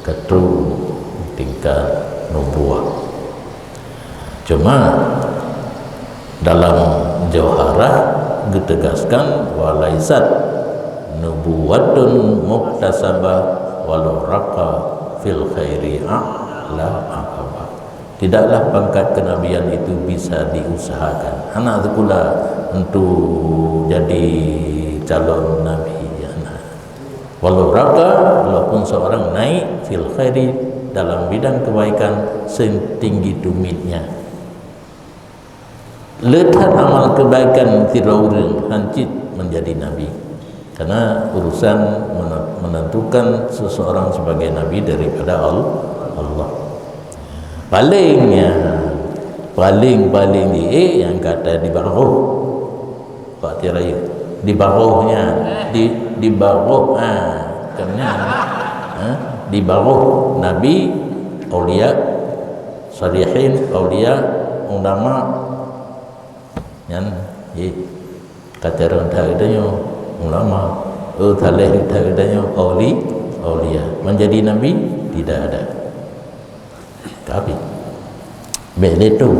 ka trok tingkat nubuwah. Cuma dalam Jauharah geutegaskan, "Wa laisat nubuwatun muktasabah walau raqa fil khairi a'la aqabah." Tidaklah pangkat kenabian itu bisa diusahakan. Hana sikula untuk jadi calon nabi, hana. Walau raqa, walaupun seorang naik fil khairi, dalam bidang kebaikan setinggi tumitnya. Le that amal kebaikan sidroe ureuëng han cit menjadi nabi. Karena urusan mena-, menentukan seseorang sebagai nabi daripada Al-, Allah. Palingnya, paling-paling di, eh, nyang kata di baroh. Pak Tiraya. Di baroh nyan. Di, di baroh, ha. Kan nyan. Ha? Di baroh nabi, aulia, salihin, aulia, ulama. Nyan, ye. Kata ureuëng that geutanyoe, ulama. Oh, saleh that geutanyoe, auli-, aulia. Menjadi nabi, tidak ada. Tapi, bek lé tu.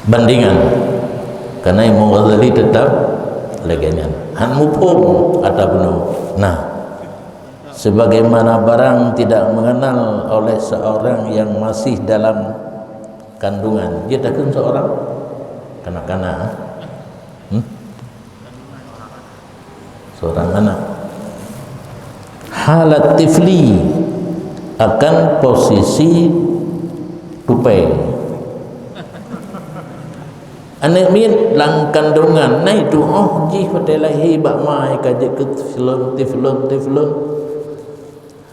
Bandingan. Karena Imam Ghazali tetap lagée nyan. Han muphom ata bunoe. Nah, sebagaimana barang tidak mengenal oleh seorang yang masih dalam kandungan. Dia takkan seorang kanak-kanak. Hmm? Seorang anak. Halat tifli akan posisi tupai. Aneuk miet lam kandungan, na itu oh jih watée lahé bak ma ka jeuet keu tiflon, tiflon, tiflon.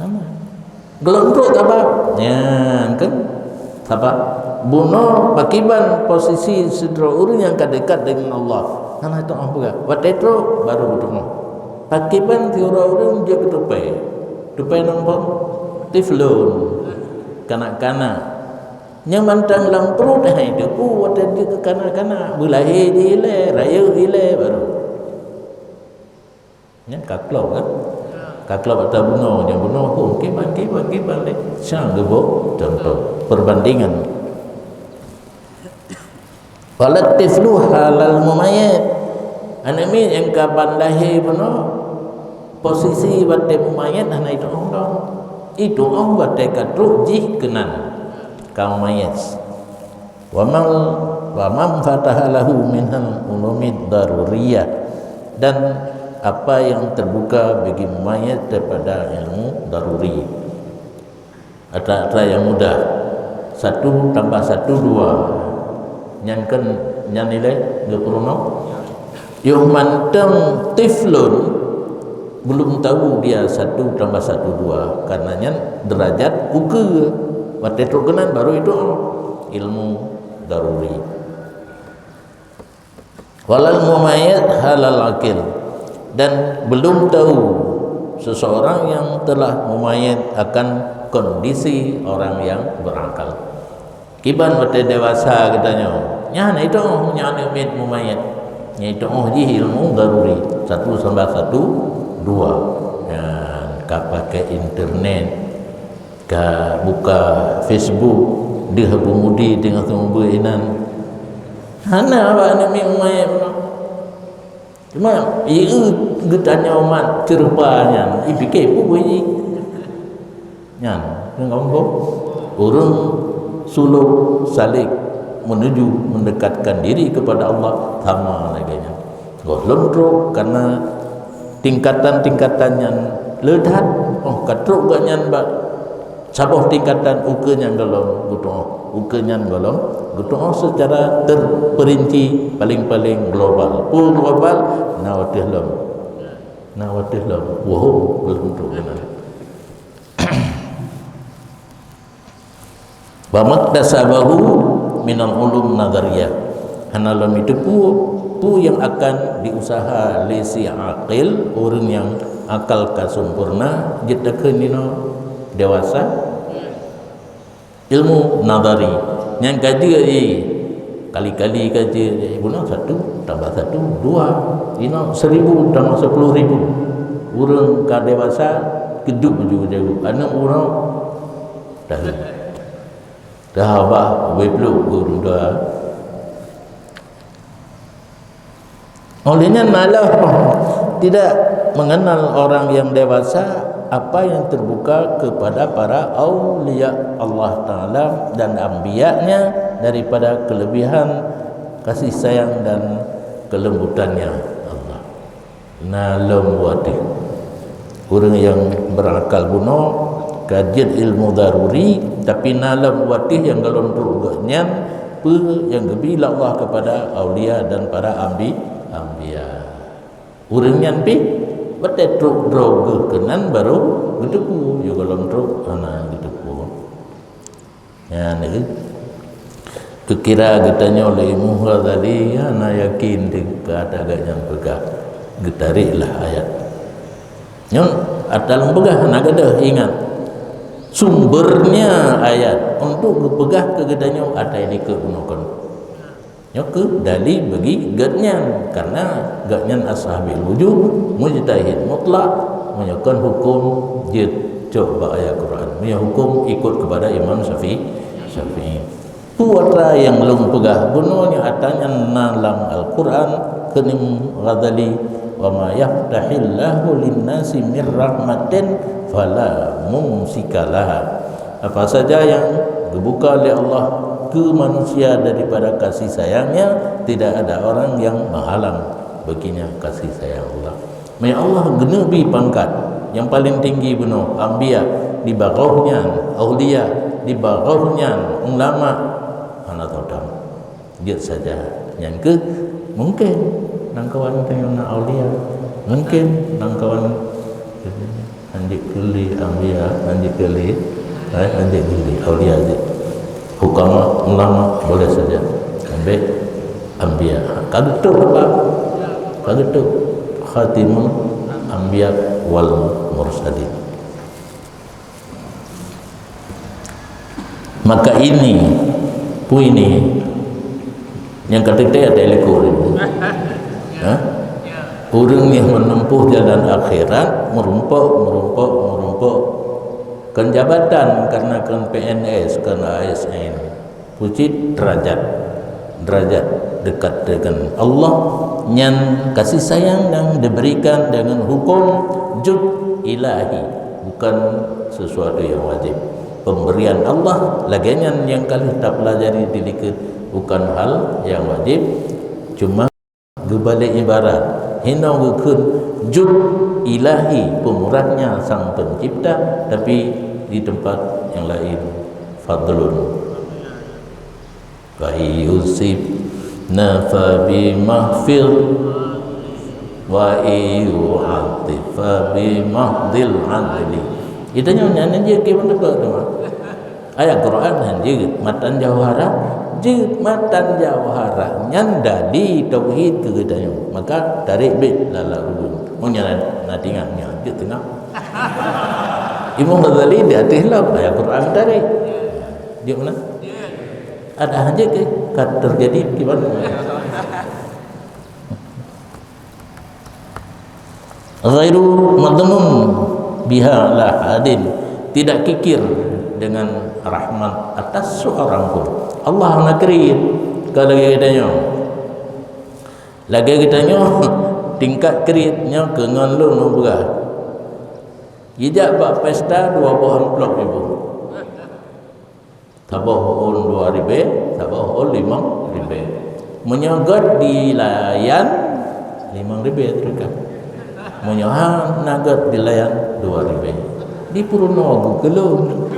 Sama. Geulong trok sabab. Nyan kan? Sabab bunoe pakiban posisi sidroe ureuëng nyang ka dekat dengan Allah. Hana teuoh peugah. Watée trok baru beuteuoh. Pakiban sidroe ureuëng jeuet keu tupai. Tupai nang bom. Tiflon. Kanak-kanak. Nyang mantong lam pruet hai teupeu watée jeuet keu kanak-kanak. Beulahé jih ilée, rayeuk ilée baru. Nyan ka klok kan? Ka klok ata bunoe, nyang bunoe hom kiban, kiban, kiban lé. Sang geubok contoh perbandingan. Walat tiflu halal mumayyit. Aneuk miet nyang ka ban lahé bunoe, posisi watée mumayyit hana ituoh dong. Ituoh watée ka trok jih keunan ka mumayyit. Wa man, wa man fataha lahu minhal ulumid daruriyah, dan apa yang terbuka bagi mumayyit daripada ilmu daruri. Atra-atra yang mudah. Satu tambah satu, dua. Nyan kan, nyan nilai geupeurunoe. Yoh mantong tiflon, belum tahu dia satu tambah satu dua. Karena nyan derajat ukeue. Watée trok keunan baru itu ilmu daruri. Walal mumayyit halal akil, dan belum tahu seseorang yang telah mumayyit akan kondisi orang yang berakal. Kiban watée dewasa geutanyoe, nyan itu meunyoe aneuk miet mumayyit, nyan itu oh jih ilmu daruri, satu tambah satu, dua. Nyan ka pakai internet, ka buka Facebook, deuh beumudi teungoh seumeubeuet inan. Hana bak aneuk miet mumayyit bunoe. Cuma, ieu geutanyoe mat seurupa nyan, ipike peue jih. Nyan, deungon gob. Ureuëng sulok salik menuju mendekatkan diri kepada Allah sama lagée nyan. Gohlom trok karena tingkatan-tingkatan nyan le that, oh, ka trok gobnyan bak saboh tingkatan ukeue nyan gohlom geutuoh, ukeue nyan gohlom geutuoh secara terperinci, paling-paling global. Peue global, na watée lom. Na watée lom. Woho, gohlom trok keunan. Famaktasabahu minal ulum nazariyah. Hana lom jiteupeue peue nyang akan diusaha lé si aqil, ureuëng nyang akal ka sempurna, jeuet takheun inoe dewasa. Ilmu nazari nyang ka jeuet jih, kali-kali ka jeuet jih, bunoe satu tambah satu, dua, inoe seribu tambah sepuluh ribu. Ureuëng ka dewasa keudok ju jauh, aneuk uroe tahu. Dah bah, wei pluek guru dah. Oleh nyan malah tidak mengenal orang yang dewasa apa yang terbuka kepada para aulia Allah Ta'ala dan anbiya-Nya daripada kelebihan kasih sayang dan kelembutan-Nya Allah. Na lom watèe ureuëng nyang beurakal bunoe ka jeuet ilmu daruri, tapi na lom watèe nyang gohlom trok geuh nyan peue nyang geubri lé Allah kepada aulia dan para ambi-, anbiya. Ureuëng nyan pih watèe trok droe geuh keunan barô geuteupeue, nyang gohlom trok hana geuteupeue. Nyan lagèe. Kukira geutanyoe lé Imam Ghazali hana yakin di kata geuh nyang peugah. Geutarek lah ayat. Nyoe ata lôn peugah hana gadôh ingat. Sumbernya ayat untuk geupeugah keu geutanyoe ata dikeue bunoe kon. Nyoe keuh dali bagi geuhnyan, karena geuhnyan ashabul wujud, mujtahid mutlak, meunyoe kon huköm jeuet cok bak ayat Quran, meunyoe huköm ikut kepada Imam Syafi'i. Syafi'i. Peue atra nyang lôn peugah bunoe nyoe atra nyan na lam Al-Quran, kheun Imam Ghazali, "Wa ma yaftahillahu lin-nasi mir rahmatin fala mumsika laha." Apa saja yang dibuka oleh Allah ke manusia daripada kasih sayangnya, tidak ada orang yang menghalang baginya kasih sayang Allah. Meunyoe Allah geuneuk bi pangkat nyang paleng tinggi bunoe, anbiya, di bawah nyan aulia, di bawah nyan ulama, hana teutam. Jeuet saja. Nyan keuh mungken nangkawan tanyoe na aulia, mungken nangkawan hanjeuet keu lé anbiya, hanjeuet keu lé, eh, hanjeuet keu lé aulia jih. Hukama, ulama boleh saja. Ambek anbiya. Ka geutôp apa? Ka geutôp khatimul anbiya wal mursalin. Maka ini, peue ini nyang ka teuntèe ata likot ini. Ha? Ureuëng nyang menempuh jalan akhirat, meurumpok, meurumpok, meurumpok. Kon jabatan, karena kon P N S, kon A S N. Puji derajat, derajat dekat dengan Allah, nyan kasih sayang yang diberikan dengan hukum jud ilahi, bukan sesuatu yang wajib. Pemberian Allah lagèe nyan nyang ka lheueh tapelajari di likot, bukan hal yang wajib, cuma geubalek ibarat, hinoe geukheun jud ilahi, pemurahnya Sang Pencipta, tapi di tempat yang lain fadlun. Wa iyusib nafa bi mahfil, wa iyu'atif fa bi mahdil adli. Geutanyoe nyan jeuet keu meuteupeu teuma. Ayat Quran nyan jeuet, matan jauharah jeuet, matan jauharah nyan dali tauhid keu geutanyoe. Maka tarek bit lala ulun. Meunyoe na, na tinggai nyan jeuet teungoh. Imam Ghazali di ateueh lom ayat Quran tarek. Jeuet meunan? Ada aja ke, ka terjadi kiban. Ghairu madhmum biha ala hadin, tidak kikir dengan rahmat atas seorang pun. Allah hana kriet ka lagèe geutanyoe. Lagèe geutanyoe tingkat kriet nyoe keu ngon lôn mubrah. Jijak bak pesta dua boh amplop ibu. Saboh ôn dua ribèe, saboh ôn limong ribèe. Meunyoe gèt dilayan, limong ribèe teuka. Meunyoe hana gèt dilayan, dua ribèe. Di peurunoe geukeulon.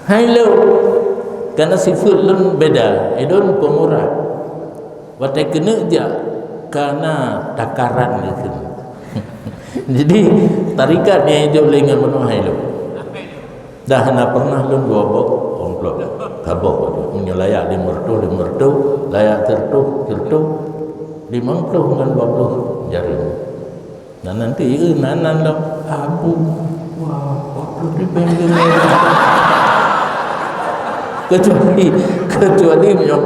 Hai lôn, karena sifeuet lôn beda, ulôn pemurah. Watèe keuneuk jak, kana takaran geukheun. Jadi, tarekat nyang hidup lé ngon meunoe hai lôn. Dah hana pernah lôn dua boh amplop. Saboh aja. Meunyoe layak lima reutôh, lima reutôh, layak seureutôh, seureutôh, limong ploh ngon dua ploh jareueng. Dan nanti, eh, nan, nan lam abu. Wah, dua ploh ribèe. Kecuali, kecuali meunyoe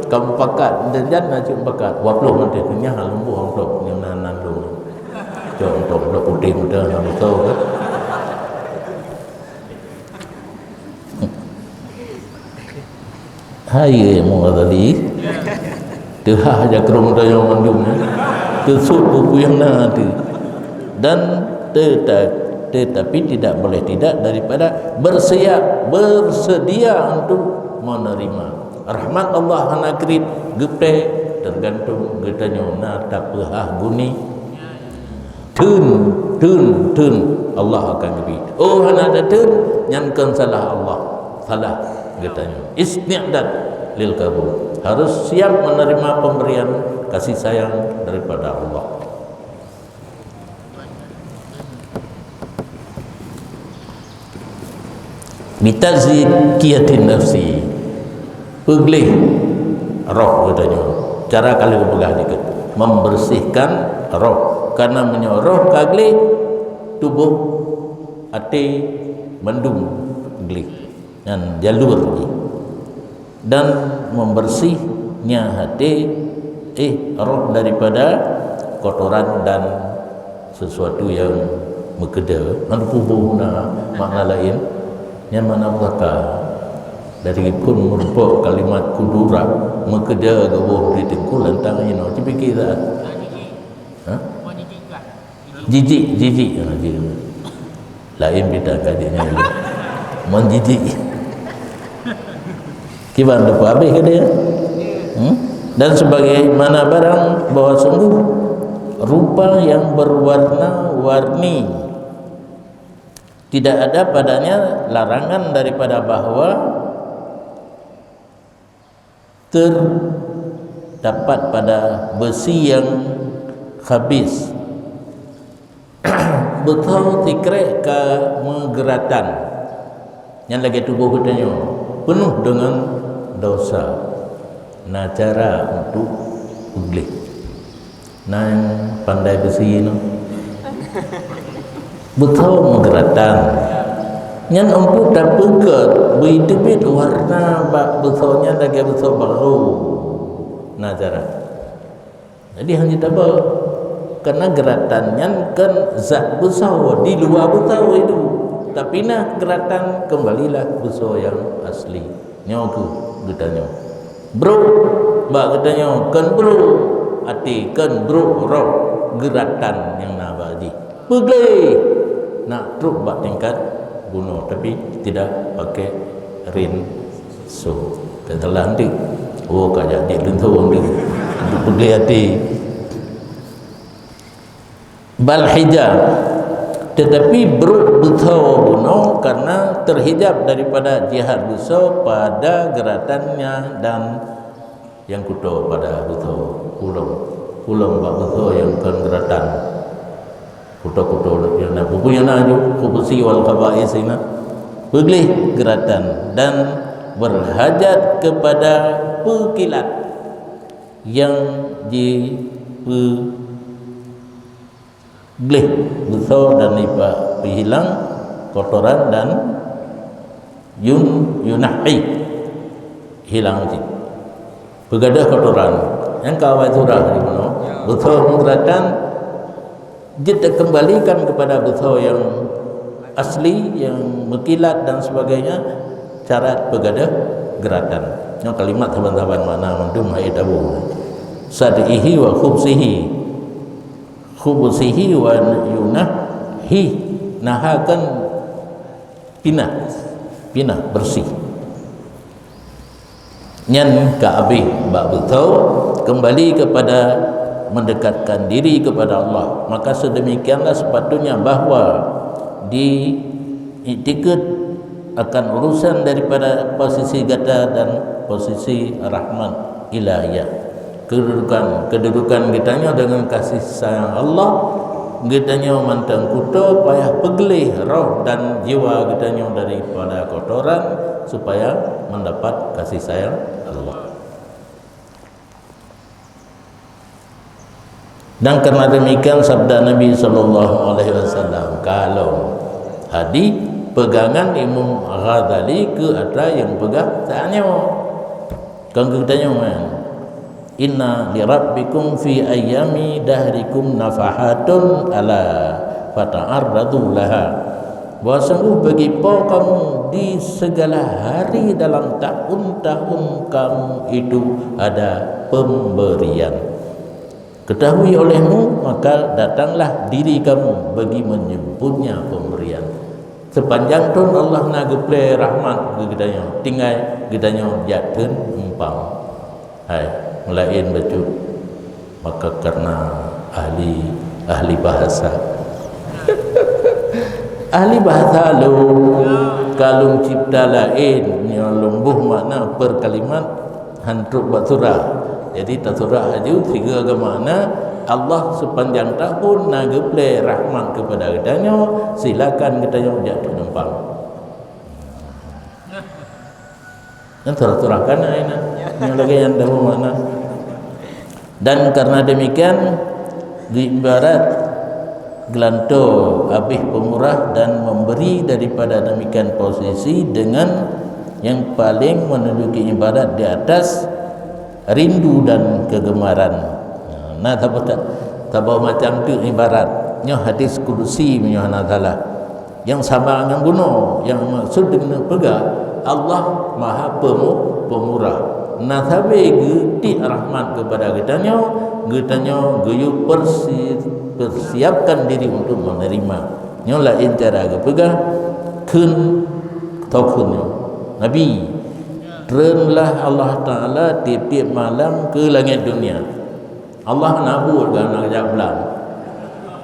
kamoe pakat, dan, dan na cit pakat, dua ploh nanti kenyang lôn boh amplop nyang nan, nan lôn. Cok amplop putéh muda, hana beutôi kan? Hai, eh, Mughazali. Teuhah aja krong tanyoe mandum, eh. Teusut buku nyang na tu. Dan teta-, tetapi tidak boleh tidak daripada bersiap, bersedia untuk menerima. Rahmat Allah hana kriet geupeu, tergantung geutanyoe na tapeuhah guni. Theun, theun, theun, Allah akan geubri. Oh, hana tatheun, nyan kon salah Allah, salah geutanyoe. Isti'dad lil qabul. Harus siap menerima pemberian kasih sayang daripada Allah. Bitazkiyatin nafsi, peugleh roh geutanyoe. Cara ka lheueh geupeugah dikeue, membersihkan roh. Karena meunyoe roh ka gleh, tuboh, até, mandum gleh. Nyan jalur jih. Dan membersihnya hati, eh, roh daripada kotoran dan sesuatu yang meukeudeh. Hana peuboh na makna laén, nyan makna beuraka. Dari phon meurumpok kalimat kudura, meukeudeh geuboh di teungku lantang inoe. Cipike saat. Ha? Jijik, jijik. Ha, jijik. Laén bidang ka jih nyan. Menjijik. Kiban tu habéh ke dia? Hmm? Dan sebagaimana barang bahwa sungguh rupa yang berwarna-warni, tidak ada padanya larangan daripada bahwa terdapat pada besi yang khabis. Beutôi sikrek ka meugeuratan. Nyan lagée tuboh geutanyoe, peunoh deungon desya. Na cara untuk peugleh. Na nyang pandai beusi nyoe. Beutôi meugeuratan. Nyan untuk tapeugét, beuteubiet warna bak beutôi nyan lagée beutôi barô. Na cara. Jadi hana tabah. Karena geuratan nyan kan zat beutôi, di luwa beutôi itu. Tapi na geuratan, kembalilah beutôi yang asli. Nyoe keuh geutanyoe. Brok bak geutanyoe kon brok até, kon brok roh, geuratan nyang na bak jih. Peugleh nak trok bak tingkat bunoe, tapi tidak pakai rinso. Teutelah nanti. Oh, ka jak jih rinso nanti. Untuk peugleh até. Bal hijab, tetapi brok beutôi bunoe karena terhijab daripada jih beutôi pada geuratannya dan nyang kuto pada beutôi. Ulông, ulông bak beutôi nyang kon geuratan. Kuto-kuto nyang na, buku nyang na ju, khubusi wal khaba'is nyang na. Peugleh geuratan dan berhajat kepada peukilat nyang jipeu gleh beutôi dan iba peuhilang kotoran dan yun-, yunahi, hilang cit. Peugadôh kotoran. Nyang ka awai surah di bunoe. Beutôi meugeuratan jeuet dikembalikan kepada beutôi yang asli, yang meukilat dan sebagainya, syarat peugadôh geuratan. Nyoe kalimat saban-saban makna mandum hai tabu. Sad'ihi wa khubsihi. Khubsihi wa yunahi, naha kan pinah, pinah, bersih. Nyan ka abéh bak beutôi, kembali kepada mendekatkan diri kepada Allah. Maka sedemikianlah sepatutnya bahwa di iktikad akan urusan daripada posisi gata dan posisi rahmat ilahiyah. Kedudukan, kedudukan geutanyoe dengan kasih sayang Allah Geutanyoe mantong kuto payah peugleh roh dan jiwa geutanyoe daripada kotoran, supaya mendapat kasih sayang Allah. Dan karena demikian sabda Nabi sallallahu alaihi wasallam, kalau hadis pegangan Imam Ghazali keu atra nyang peugah tanyoe. Kon keu tanyoe kan. Inna li rabbikum fi ayyami dahrikum nafahatun ala fata'arradu laha. Bahwa sungguh bagi Po kamu di segala hari dalam tahun-tahun kamu itu ada pemberian. Ketahui olehmu, maka datanglah diri kamu bagi menjemputnya pemberian. Sepanjang thon Allah na geuplè rahmat keu geutanyoe, tinggai geutanyoe jak theun umpang. Hai, meulaén bacut. Maka karena ahli, ahli bahasa. Ahli bahasa lôn, ka lôn cipta laén, nyoe lôn boh makna per kalimat, han trok bak surah. Jadi tasurah laju, sigoe geumakna, Allah sepanjang tahun na geuplè rahmat kepada geutanyoe, silakan geutanyoe jak theun umpang. Nyan surah-surah kana inan. Nyoe lagèe nyan tahu makna. Dan karena demikian, di ibarat geulantoe habéh peumurah dan memberi daripada demikian posisi dengan yang paling menunjuki ibarat di atas rindu dan kegemaran. Nah, saboh ta-, saboh macam tu ibarat. Nyoe hadis kudusi meunyoe hana salah. Nyang sama ngon bunoe, nyang maksud deungon peugah, Allah Maha Pemu-, Pemurah. Na sabe geutiek rahmat keupada geutanyoe, geutanyoe geuyue persi-, persiapkan diri untuk menerima. Nyoe laén cara geupeugah, kheun, tokheun nyoe. Nabi, treunlah Allah Taala tiep-tiep malam keu langét dunia. Allah na buet geuh na jak blang.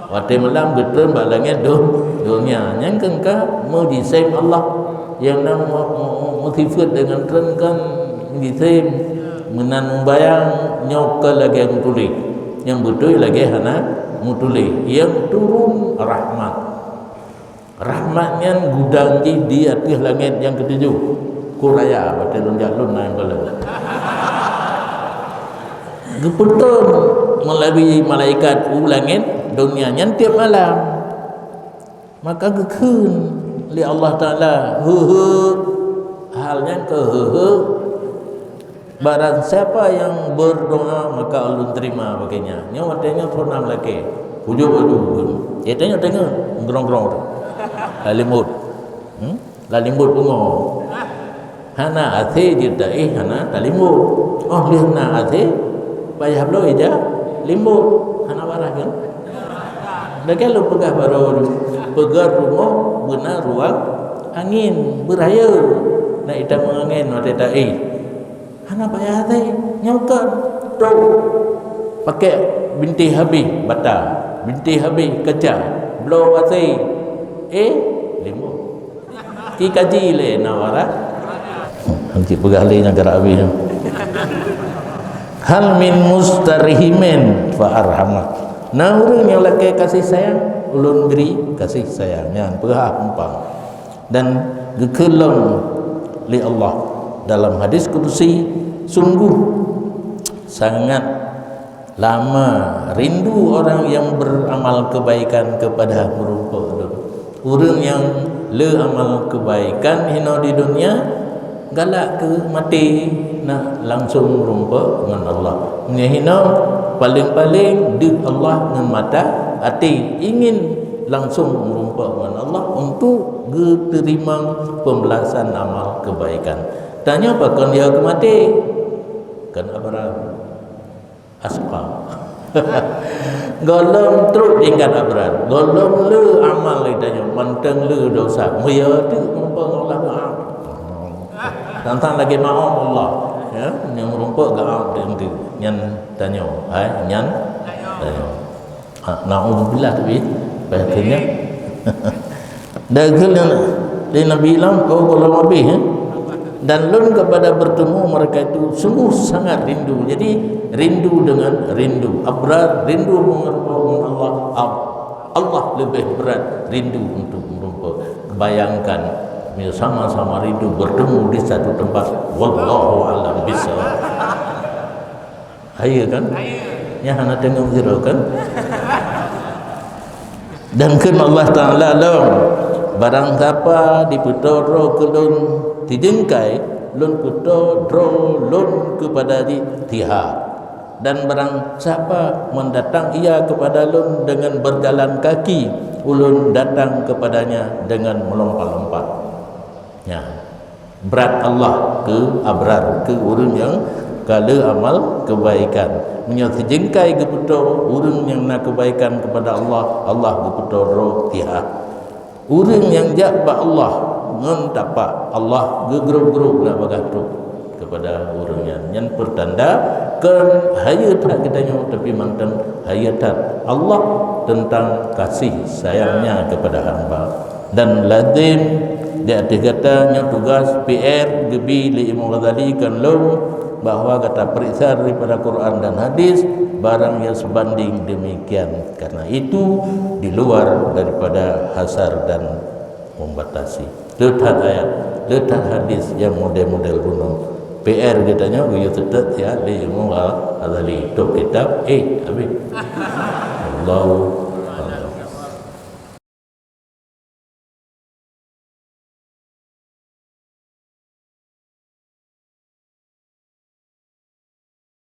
Watèe malam geutreun bak langét do-, donya. Nyan keuh ka meujisém Allah nyang na mu-, mu-, mu-, meusifeuet deungon treun kan meujisém. Meunan mubayang nyoe ka lagèe meutuléh. Nyang beutôi lagèe hana meutuléh. Nyang turun rahmat. Rahmat nyan gudang jih di ateueh langét nyang keutujoh. Ku raya, watèe lôn jak lôn na nyang kalon. Geupeutreun meulalu malaikat u langét donya nyan tiep malam. Maka geukheun lé Allah Taala, "Heu-heu." Hal nyan keu heu-heu. Barang siapa yang berdoa, maka Ulôn terima bagi nyan. Nyoe watèe nyoe phôn na lakèe. Kujok laju. Ya, tanyoe teungoh grong-grong tu. Lalimbot. Hmm? Lalimbot beungoh. Hana asèe jeuet taéh, hana talimbot. Oh, lheueh na asèe, payah bloe ija limbot. Hana barah kan? Lagèe lôn peugah baroe, peugah rumoh beuna ruang angén, beuraya. Na itam angén watèe taéh. Hana payah asèe, nyoe kon. Trok. Pakèk bintéh habéh bata, bintéh habéh kaca, bloe asèe. Eh, limbot. Ci kaji lé na waras. Hanci peugah lé nyang geura habéh. Hal min mustarhimin fa arhamah. Na ureueng nyang lakèe kasih sayang, ulôn bri kasih sayang. Nyan peugah umpang. Dan geukheun lom lé Allah dalam hadis kudusi, sungguh sangat lama rindu orang yang beramal kebaikan kepada meurumpok Lôn. Ureueng nyang le amal kebaikan hinoe di dunia, galak keu maté nak langsong meurumpok ngon Allah. Meunyoe hinoe, paleng-paleng deuh Allah ngon mata até, ingin langsong meurumpok ngon Allah untuk geuteurimong peubalasan amal kebaikan. Tanyoe pakon ya keu maté? Kan Abraham. Asqa. Gohlom trok tingkat abrar. Gohlom le amal geutanyoe, mantong le dosa. Meuyue teuk meurumpok ngon Allah Taala. Tantang lagèe meu'om Allah. Ya, nyang meurumpok geu'om teuntèe. Nyan tanyoe, hai, nyan tanyoe. Ha, naudzubillah tapi, bahasanya. Dan geukheun lé Nabi Ibrahim, "Oh, gohlom habéh, eh? Dan Lôn kepada bertemu mereka itu sungguh sangat rindu." Jadi, rindu dengan rindu. Abrar, rindu mengerupakan Allah. Ab-, Allah lebih berat rindu untuk merumpok. Bayangkan, sama-sama rindu bertemu di satu tempat. Wallahu a'lam bishawab. Haya kan? Nyan hana teungoh sidroe kan? Dan kheun Allah Taala lom, barang sapa jipeutoe droe keu lôn sijeungkai, lôn peutoe droe lôn keupada jih siha. Dan barang sapa mendatang ia kepada lôn dengan berjalan kaki, ulôn datang kepadanya dengan melompat-lompat. Ya. Brat Allah keu abrar, keu ureuëng nyang ka le amal kebaikan. Meunyoe sijeungkai geupeutoe ureuëng nyang na kebaikan kepada Allah, Allah geupeutoe droe siha. Ureuëng nyang jak bak Allah ngon tapak, Allah geugrob-grob na bagaih trok kepada ureuëng nyan. Nyan pertanda kon haya that geutanyoe, tapi mantong haya that Allah tentang kasih sayangnya kepada hamba. Dan lazim di ateueh gata nyoe tugas P R geubi lé Imam Ghazali kan lom, bahwa gata periksa daripada Quran dan hadis barang yang sebanding demikian. Karena itu di luar daripada hasar dan membatasi. Le that ayat, le that hadis yang model-model bunoe. P R geutanyoe geuyue seutôt ya lé Imam Ghazali. Tôb kitab, eh, habéh. Allahu